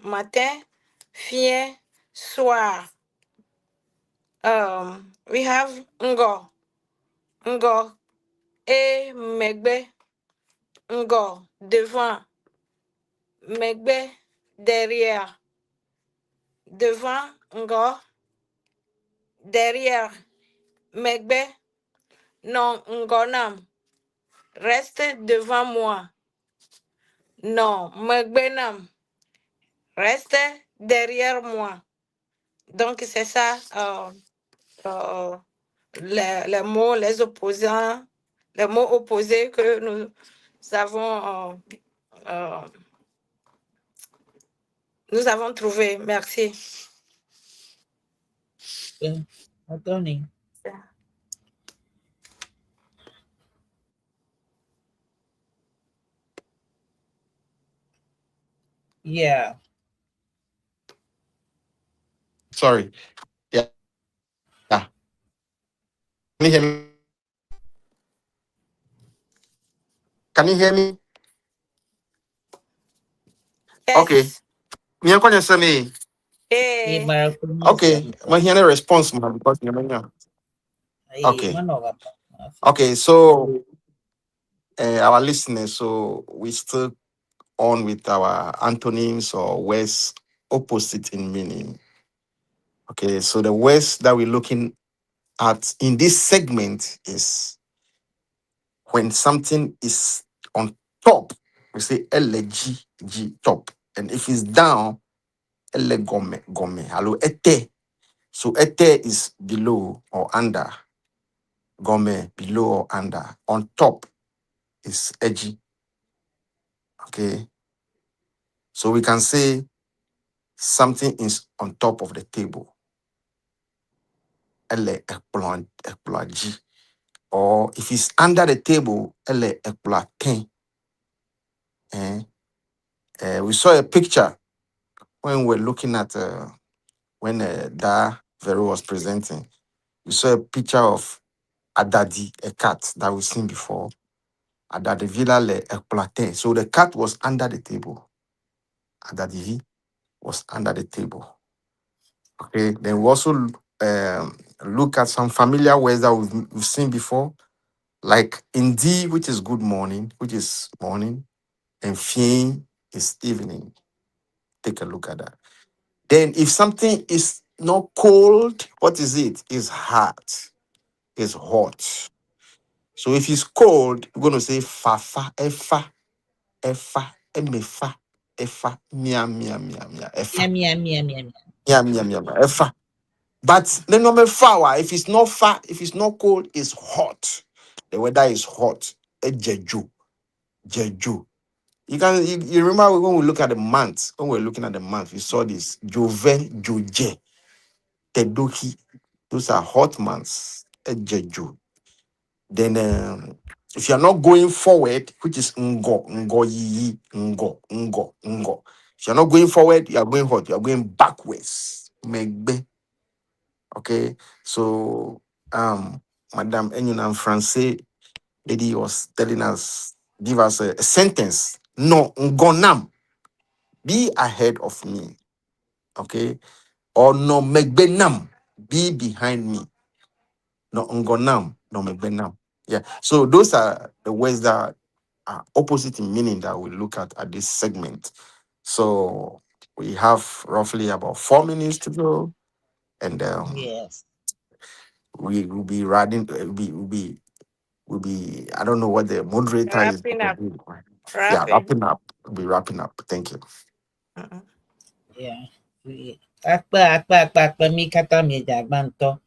matin, Fiẽ soir. We have Ŋgɔ. Ŋgɔ et Megbe. Ŋgɔ, devant. Megbe, derrière. Devant, Ŋgɔ. Derrière, Megbe. Nɔ ŋgɔ nam. Reste devant moi. Nɔ megbe nam. Reste derrière moi. Donc, c'est ça, les mots, les opposants, les mots opposés que nous avons trouvés. Merci. Okay. Anthony. Yeah. Sorry. Yeah. Yeah. Can you hear me? Can you hear me? Okay. Yes. Me I'm me. Eh, Okay. My hear response man because you know. Okay. Okay, so our listeners, so we still on with our antonyms or words opposite in meaning. Okay, so the words that we're looking at in this segment is when something is on top, we say L G G top. And if it's down, L gɔme gɔme. Alo ete. So ete is below or under. Gɔme below or under. On top is edzi. Okay. So we can say something is on top of the table. Ele ekplɔ̃ ekplɔ̃a dzi. Or if it's under the table, ele ekplɔ̃a te. Eh? We saw a picture when we were looking at when Da Vero was presenting. We saw a picture of Adadi, a cat that we've seen before. Adadi Villa le ekplɔ̃a te. So the cat was under the table. Adadi was under the table. Okay. Then we also look at some familiar words that we've seen before, like Ŋdi, which is good morning, which is morning, and Fiẽ is evening. Take a look at that. Then if something is not cold, what is it? It's hot. It's hot. So if it's cold, we're going to say fafa, efa, efa, emefa, efa, mia, mia, mia, mia, efa. Mia, mia, mia, mia. Mia, mia, mia, mia, efa. But the normal fa, if it's not fa, if it's not cold, it's hot. The weather is hot. Edze dzo, dze dzo. You remember when we look at the months, when we were looking at the month, we saw this Jove, Joje. Tedohi. Those are hot months. Ejeju. Then if you are not going forward, which is ngo, ngo yi, ngo, ngo, ngo. If you are not going forward, you are going hot. You are going backwards. Megbe. Okay. So Madame Enyonam Francais lady was telling us, give us a sentence. No, ngonam. Be ahead of me. Okay. Or no megbenam. Be behind me. No ngonam. No megbenam. Yeah. So those are the words that are opposite in meaning that we look at this segment. So we have roughly about 4 minutes to go, and we will be riding. We will be. I don't know what the moderator is Wrapping gonna up. do. Yeah, Wrapping. wrapping up. We'll be wrapping up. Thank you. Yeah. Akpe akpe akpe akpe mi katã miedze agba ŋutɔ.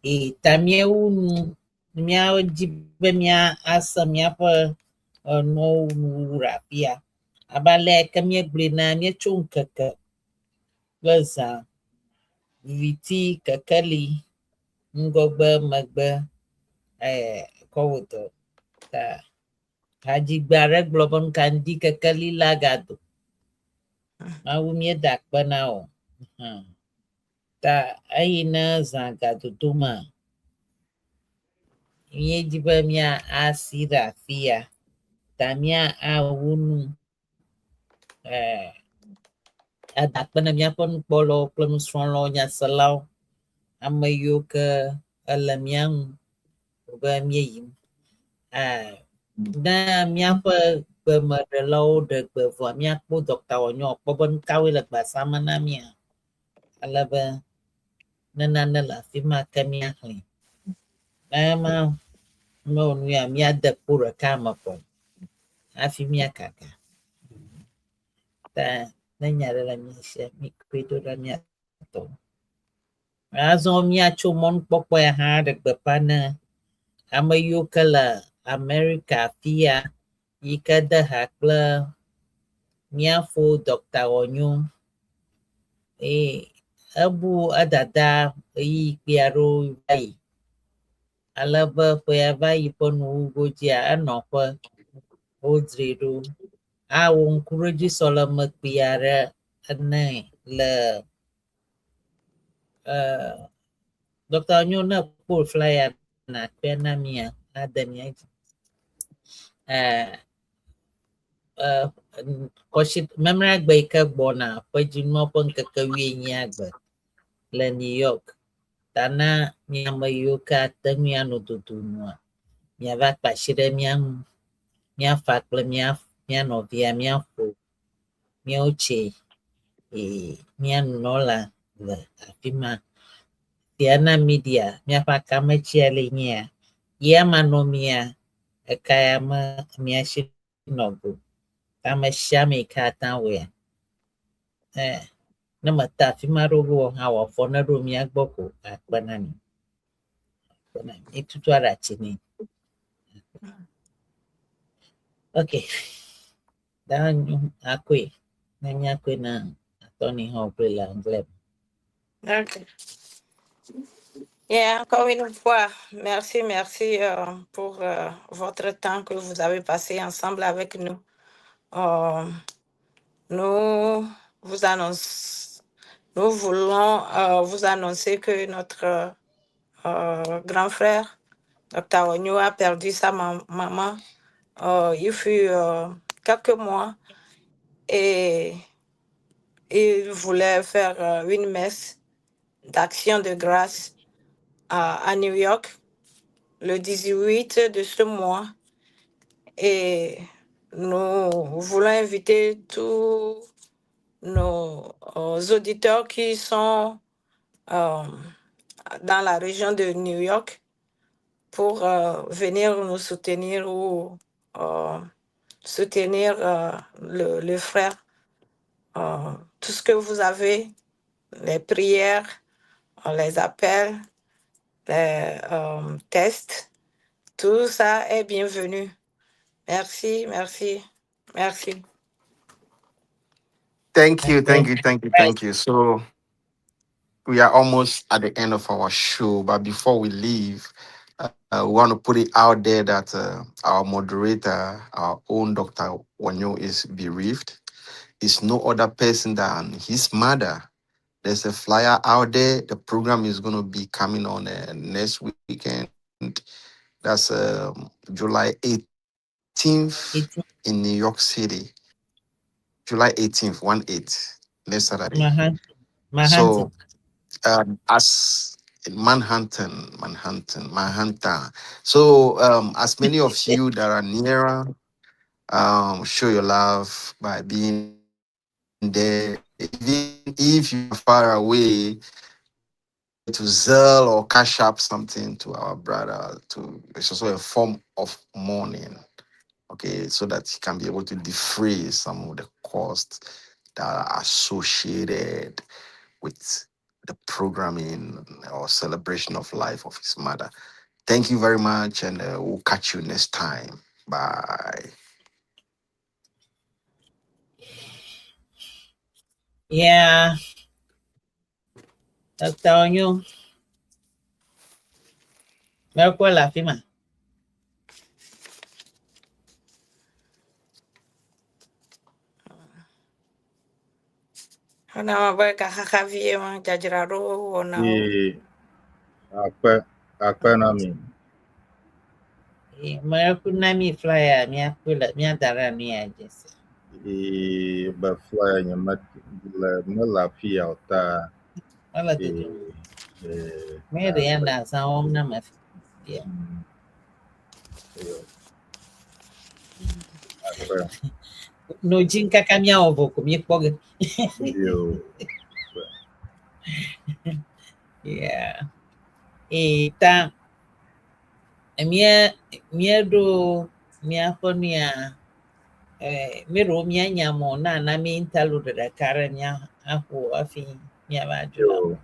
Eye ta míewu nu míawo dzi be mía ase míaƒe enuwo nuwuwu ɖe afia. Abe ale ke míegblɔe na míetso ŋkeke kple zã, viviti, kekeli, ŋgɔgbe, megbe kɔ wɔ dɔ. Ta hadzigbe aɖe gblɔ be nu ka ŋdi kekeli la gado. Mawu míeda akpe na wò. Ta eyi ne zã gadodo me míedzi be mía asi ɖe afi ya. Ta mía awu nu ada akpe na míaƒe nukpɔlawo kple nusrɔ̃lawo, nyaselawo, ame yiwo ke ele mía ŋu be míeyim. Ne míaƒe gbemeɖelawo ɖe gbe vɔa míakpɔ Dr. Wɔnyɔ kpɔ be nu kawoe le gbasame na mía. Ale be ne nane le afi ma ke míaxlẽ. Ne ma mewɔ nu ya míade kpo ɖeka me ko hafi míakaka. Ta ne nya ɖe le mía sia míkɔe do ɖe mía tɔ. Azɔ míatso mɔnukpɔkpɔ ya hã ɖe gbeƒã ne ame yiwo ke le Amerika fia yi ke de ha kple míafo Dr. Wɔnyo eye ebu edada ɣeyiɣi kpui aɖewo va yi. Ale be ƒe ya va yi ƒe nuwuwu godzia enɔ ƒe wodzrae ɖo awɔ ŋkuɖodzi sɔleme kpui aɖe ene le Dr. Wɔnyo ne kpɔ flyer nakpɔe na mía ade mía dzi. Kɔsi memleagbe yi ke gbɔna ƒe dzinua ƒe ŋkeke wuienyia gbe le New York. Ta na mi ame yiwo ke ate ŋui anɔ dodo nua miava kpe asi ɖe mía ŋu míafa kple mía mía nɔvia míaƒo míawo tse mía nunɔla le afi ma. Diana Media míaƒe akametsia le nyia ye ama nɔ mía eka ya me mía si nɔ go. Ame sia ame yi ke ate ŋu awɔea ne mete afi ma ɖo wɔ hã wɔ afɔ ne ɖo mía gbɔ ko akpe na mi. Akpe na mi. Etutu aɖatsi nɛ. Okay. Dan akɔe. Ne míakɔe na atɔni hã wògblɔe le anglais. Ok. Yeah, encore une fois, merci, merci pour votre temps que vous avez passé ensemble avec nous. Nous vous annonce, nous voulons vous annoncer que notre grand frère, Dr. Onyo, a perdu sa maman. Il fut quelques mois et il voulait faire une messe d'action de grâce à New York le 18 de ce mois. Et nous voulons inviter tous nos auditeurs qui sont dans la région de New York pour venir nous soutenir ou soutenir le frère. Tout ce que vous avez, les prières, les appels, les tests, tout ça est bienvenu. Merci, merci, merci. Thank you, thank you, thank you, thank you. So We are almost at the end of our show, but before we leave, we want to put it out there that our moderator, our own Dr. Wanyo, is bereaved. It's no other person than his mother. There's a flyer out there. The program is going to be coming on next weekend. That's July 18th 18 in New York City. July 18th, 1 8, next Saturday. Manhattan. Manhattan. So, as in Manhattan, Manhattan, Manhattan. So, as many of you that are nearer, show your love by being there. Even if you're far away, to Zelle or Cash App something to our brother. To it's also a form of mourning, okay, so that he can be able to defray some of the costs that are associated with the programming or celebration of life of his mother. Thank you very much, and we'll catch you next time. Bye. Yeah. Dr. Onyo. Mekwe le afi ma. Xɔna me be gaxaxa vie ma dzadzraɖo wɔnawo. Ee, akpe akpe na mi. Mekwe na mi flyer míakpɔe le míada ɖe nu ya dzi se. Ee, be flyer nye me le mele afi ya o ta. Mele Ee, dodom. ee, Mi ɖe ya le azã wɔm na me. Yeah. Yo, akpe. No dzi kaka míawɔ vɔ ko míekpɔ ge. Yo. Yeah. Ee, ta mía míeɖo míaƒe nu ya eh, míeɖo mía nyamɔ na na mí interlude ɖeka ɖe mía aƒo hafi míava dzo la. Yo.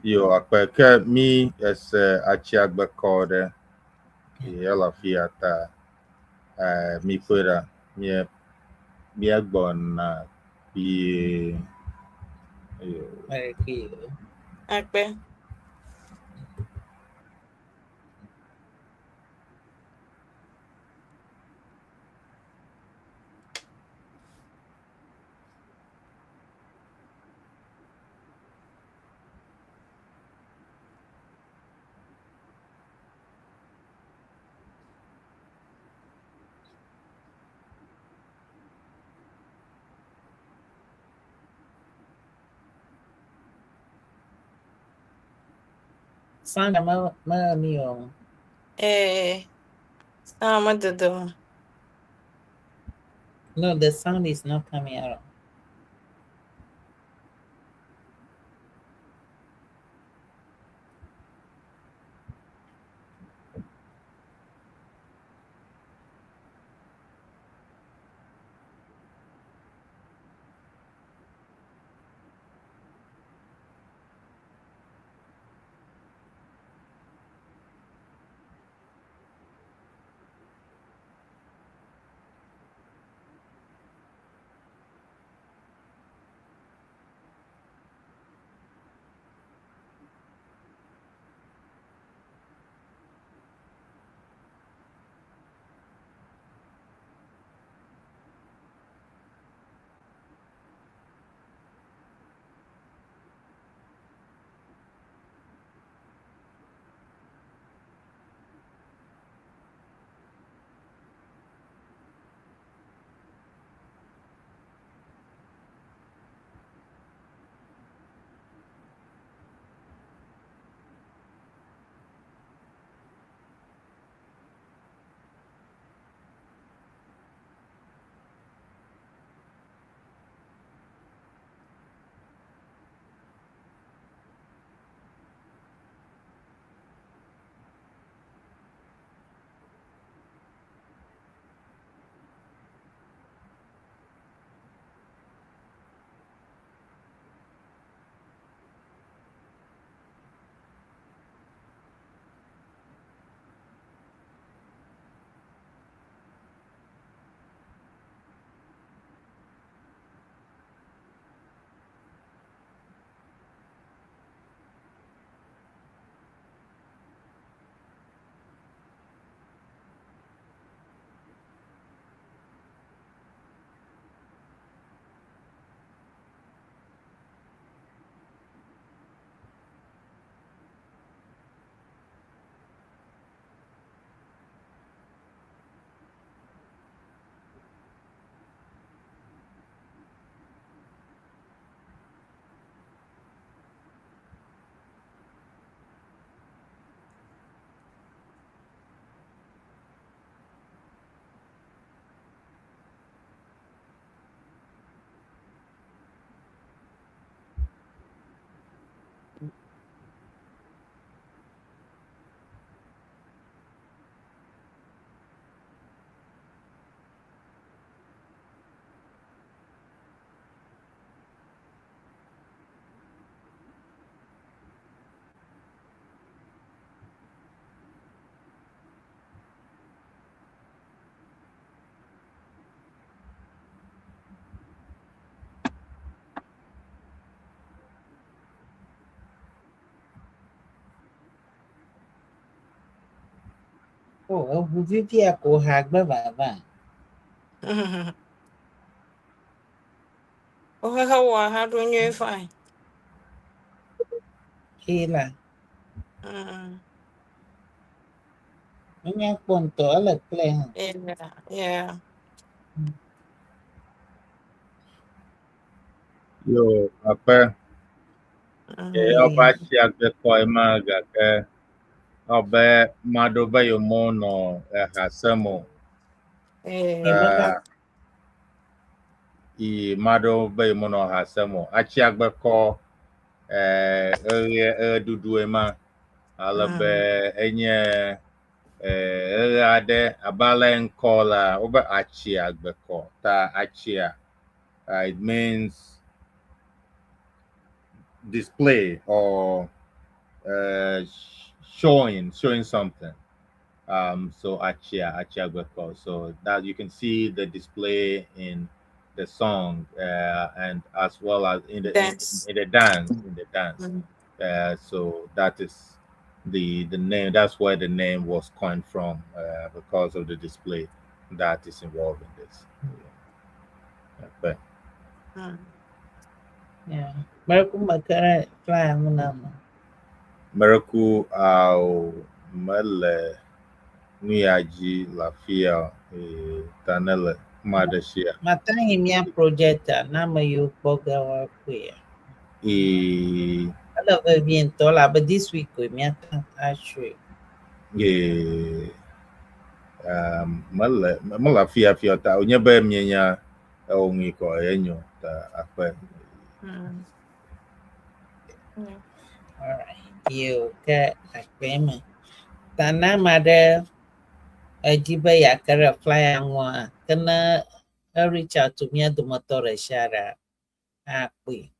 Yo, akpe ke mi ese atsiagbe kɔ ɖe ye le afi ya ta eh, mi kpɔe ɖa mía míegbɔna kpuie. Yo. Okay. Akpe. Sandra me me mi o. Ee, sama me dodom. No, the sound is not coming out. Oh, eʋu vivia ko ha gbe vava. Woxexe wɔ hã ɖo nyuie fine. Eye la, menya kpɔ ŋutɔ, ele kple hã. Yeah. Yo, akpe. Ɔba tsi agbe kɔ ema gake ɔbe maɖo be yomɔ nɔ eha sem o. Yi maɖo be yomɔ nɔ eha sem o. Atsi agbe kɔ eye eɖuɖu ema ale be enye eɣe aɖe abe ale ŋkɔ la wobe atsi agbe kɔ ta atsia it means display or showing something. So achia agbeko. So that you can see the display in the song and as well as in the Dance. in the dance in the dance. So that is the name. That's where the name was coined from because of the display that is involved in this. Yeah. But Yeah. Miracle makara fly ŋu Miracle au mele nu ya dzi le afia ta ne le ma ɖe sia. Mata yi mía projector na ame yiwo kpɔ ge woakpɔe. Ele vevie ŋutɔ la abe this week koe míate ashoe. Mele mele afia fia ta wònye be mienya ewɔ ŋui kɔ enyo ta akpe. Alright. Yo, ke akpe me. Ta na ame aɖe edzi be yeake ɖe flyer ŋua, ke ne e reach out to mía dometɔ ɖe sia ɖe akpɔe.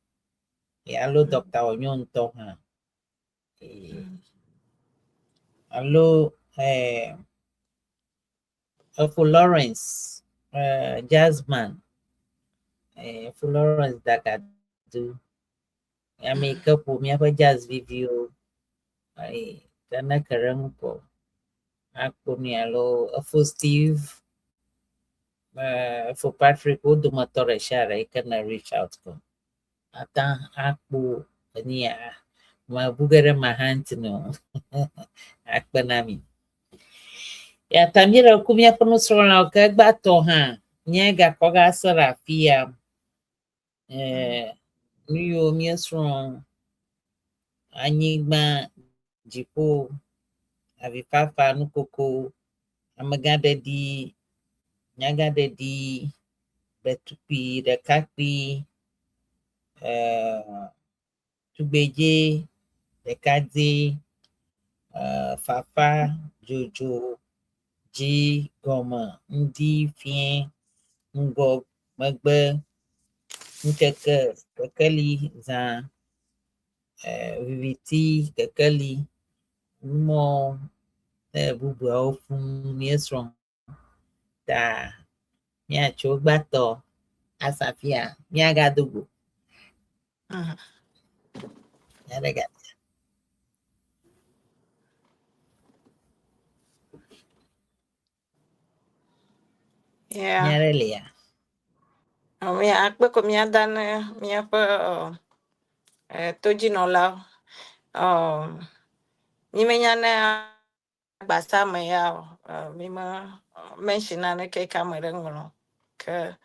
Alo Dr. Onyo ŋutɔ hã. Alo Efo Lawrence, Jazzman, Efo Lawrence Dagadu. Ame yi ke ƒo míaƒe jazz viviwo. Ke ne ke ɖe ŋu ko akpɔ mi alo Efo Steve, Efo Patrick, wo dometɔ ɖe sia ɖe yi ke ne reach out ko. Ate akpɔ enu ya mebu ge ɖe ma hã ŋuti no. Akpe na mi. Ya ta míele ku míaƒe nusrɔ̃lawo ke egbãtɔ hã nye gakɔ gase le afi ya. Nu yiwo míesrɔ̃ anyigba, dziƒo, avifafa, nukoko, amegãɖeɖi, nyagãɖeɖi, ɖetugbui, ɖekakpui, tugbedze, ɖekadze, fafa, dzodzo, dzi, gɔme, ŋdi, fiẽ, ŋgɔ, megbe, ŋkeke, kekeli, zã, viviti, kekeli, numɔwo, bubuawo fũu míesrɔ̃. Ta míatso gbãtɔ asa fia míagado go. Míaɖe ga. Yeah. Míaɖe lia. Mía akpe ko míada ne míaƒe todzinɔlawo. Mímenya ne agbasa me ya o. Mi me mention naneke ke ame ɖe ŋlɔ. Ke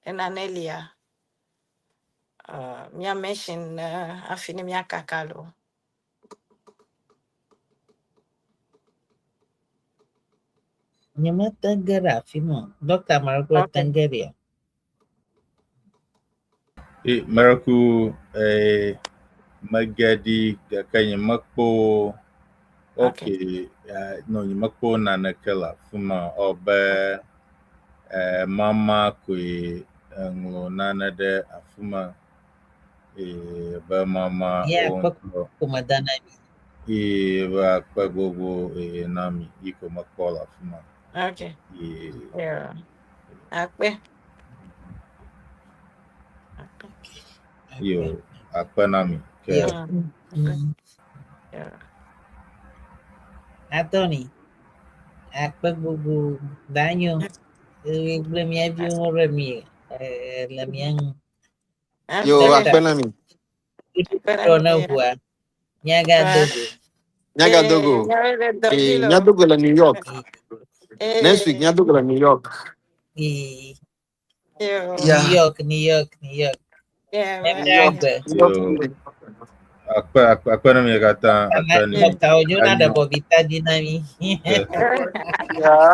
enane lia. Mía mention ne hafi ne míakaka loo. Nyemete ge ɖe afi ma o. Dɔkta Mariko Okay. te ge ɖea? Miracle mege ɖi gake nyemekpɔ Okay. okay no nyemekpɔ naneke le afi ma o be mama koe eŋlɔ nane ɖe afi ma be mama Ya wo akpe ŋutɔ ko meda na mi. be akpe gbogbo na mi yi ko mekpɔ le afi ma. Okay. Yeah. Akpe. Akpe. Yo akpe na mi ke Yo. Akpe. Yeah. Anthony. Akpe gbogbo danyo. Gblẽ mía viwo ɖe mi le mía ŋu. Yo, akpe na mi. Ɖɔ ne ʋua. Míagado go. Míagado go. Míado go le New York. Next week, míado go le New York. New York, New York, New York. New York. Akpe akpe na mi katã. Akpe ni. Dɔkta wònyo na ɖe bɔbita dzi na mi.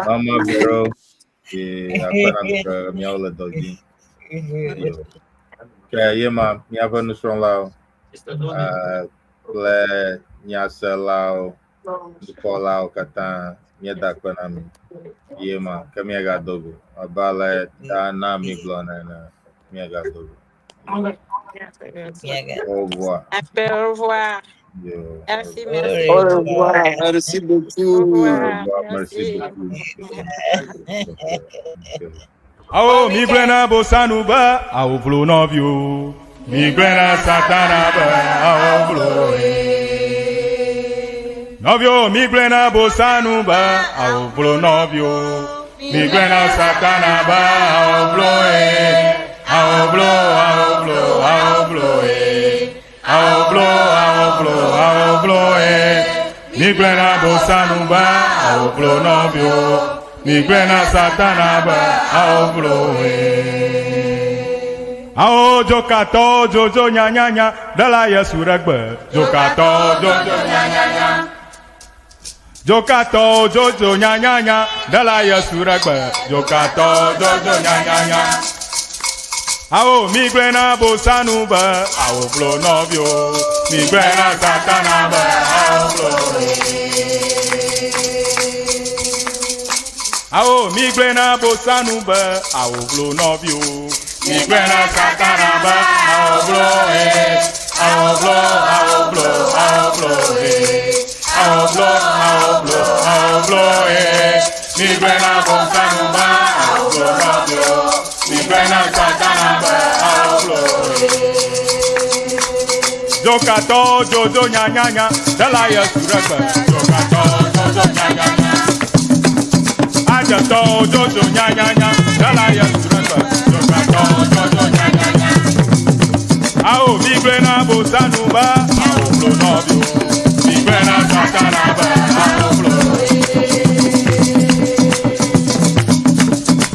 Mama Vero. Akpe na mi ke míawo le dɔ dzi. Ke ye ma míaƒe nusrɔ̃lawo kple nyaselawo, nukpɔlawo katã míeda akpe na mi. Ye ma ke míagado go. Abe ale ta na mi gblɔ ene, míagado go. Au revoir. Au revoir. Yo. Merci, merci. Au revoir. Merci beaucoup. Au revoir. Au revoir. Merci beaucoup. Awo mi gblẽ na bosanu be awo vlo nɔviwo. Mi gblẽ na satana be awo vlo ye. Nɔviwo mi gblẽ na bosanu be awo vlo nɔviwo. Mi gblẽ na satana be awo vlo ye. Awo vlo, awo vlo, awo vlo ye. Awo vlo, awo vlo, awo vlo ye. Mi gblẽ na bosanu be awo vlo nɔviwo. Mi gblẽ na satana be awo vlo ye. Awo dzokatɔ dzodzo nyanyanya ɖela Yesu ɖe gbe. Dzokatɔ dzodzo nyanyanya. Dzokatɔ dzodzo nyanyanya ɖela Yesu ɖe gbe. Dzokatɔ dzodzo nyanyanya. Awo mi gblẽ na bosanu be awo vlo nɔviwo. Mi gblẽ na satana be awo vlo. Awo mi gblẽ na bosanu be awo vlo nɔviwo. Mi gblẽ na satana be awo vlo ye. Awo vlo, awo vlo, awo vlo ye. Awo vlo, awo vlo, awo vlo ye. Mi gblẽ na bosanu be awo vlo nɔviwo. Mi gblẽ na satana be awo vlo ye. Dzokatɔ dzodzo nyanyanya ɖela Yesu ɖe gbe. Dzokatɔ dzodzo nyanyanya. Adzetɔ dzodzo nyanyanya ɖela Yesu ɖe gbe. Dzokatɔ dzodzo nyanyanya. Awo mi gblẽ na bosanu be awo vlo nɔviwo. Mi gblẽ na satana be awo vlo.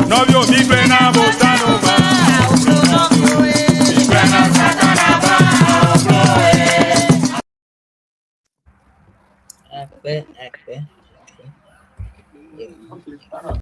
Nɔviwo mi gblẽ na bosanu be awo vlo nɔviwo. Mi gblẽ na satana be awo vlo ye. Akpe, akpe.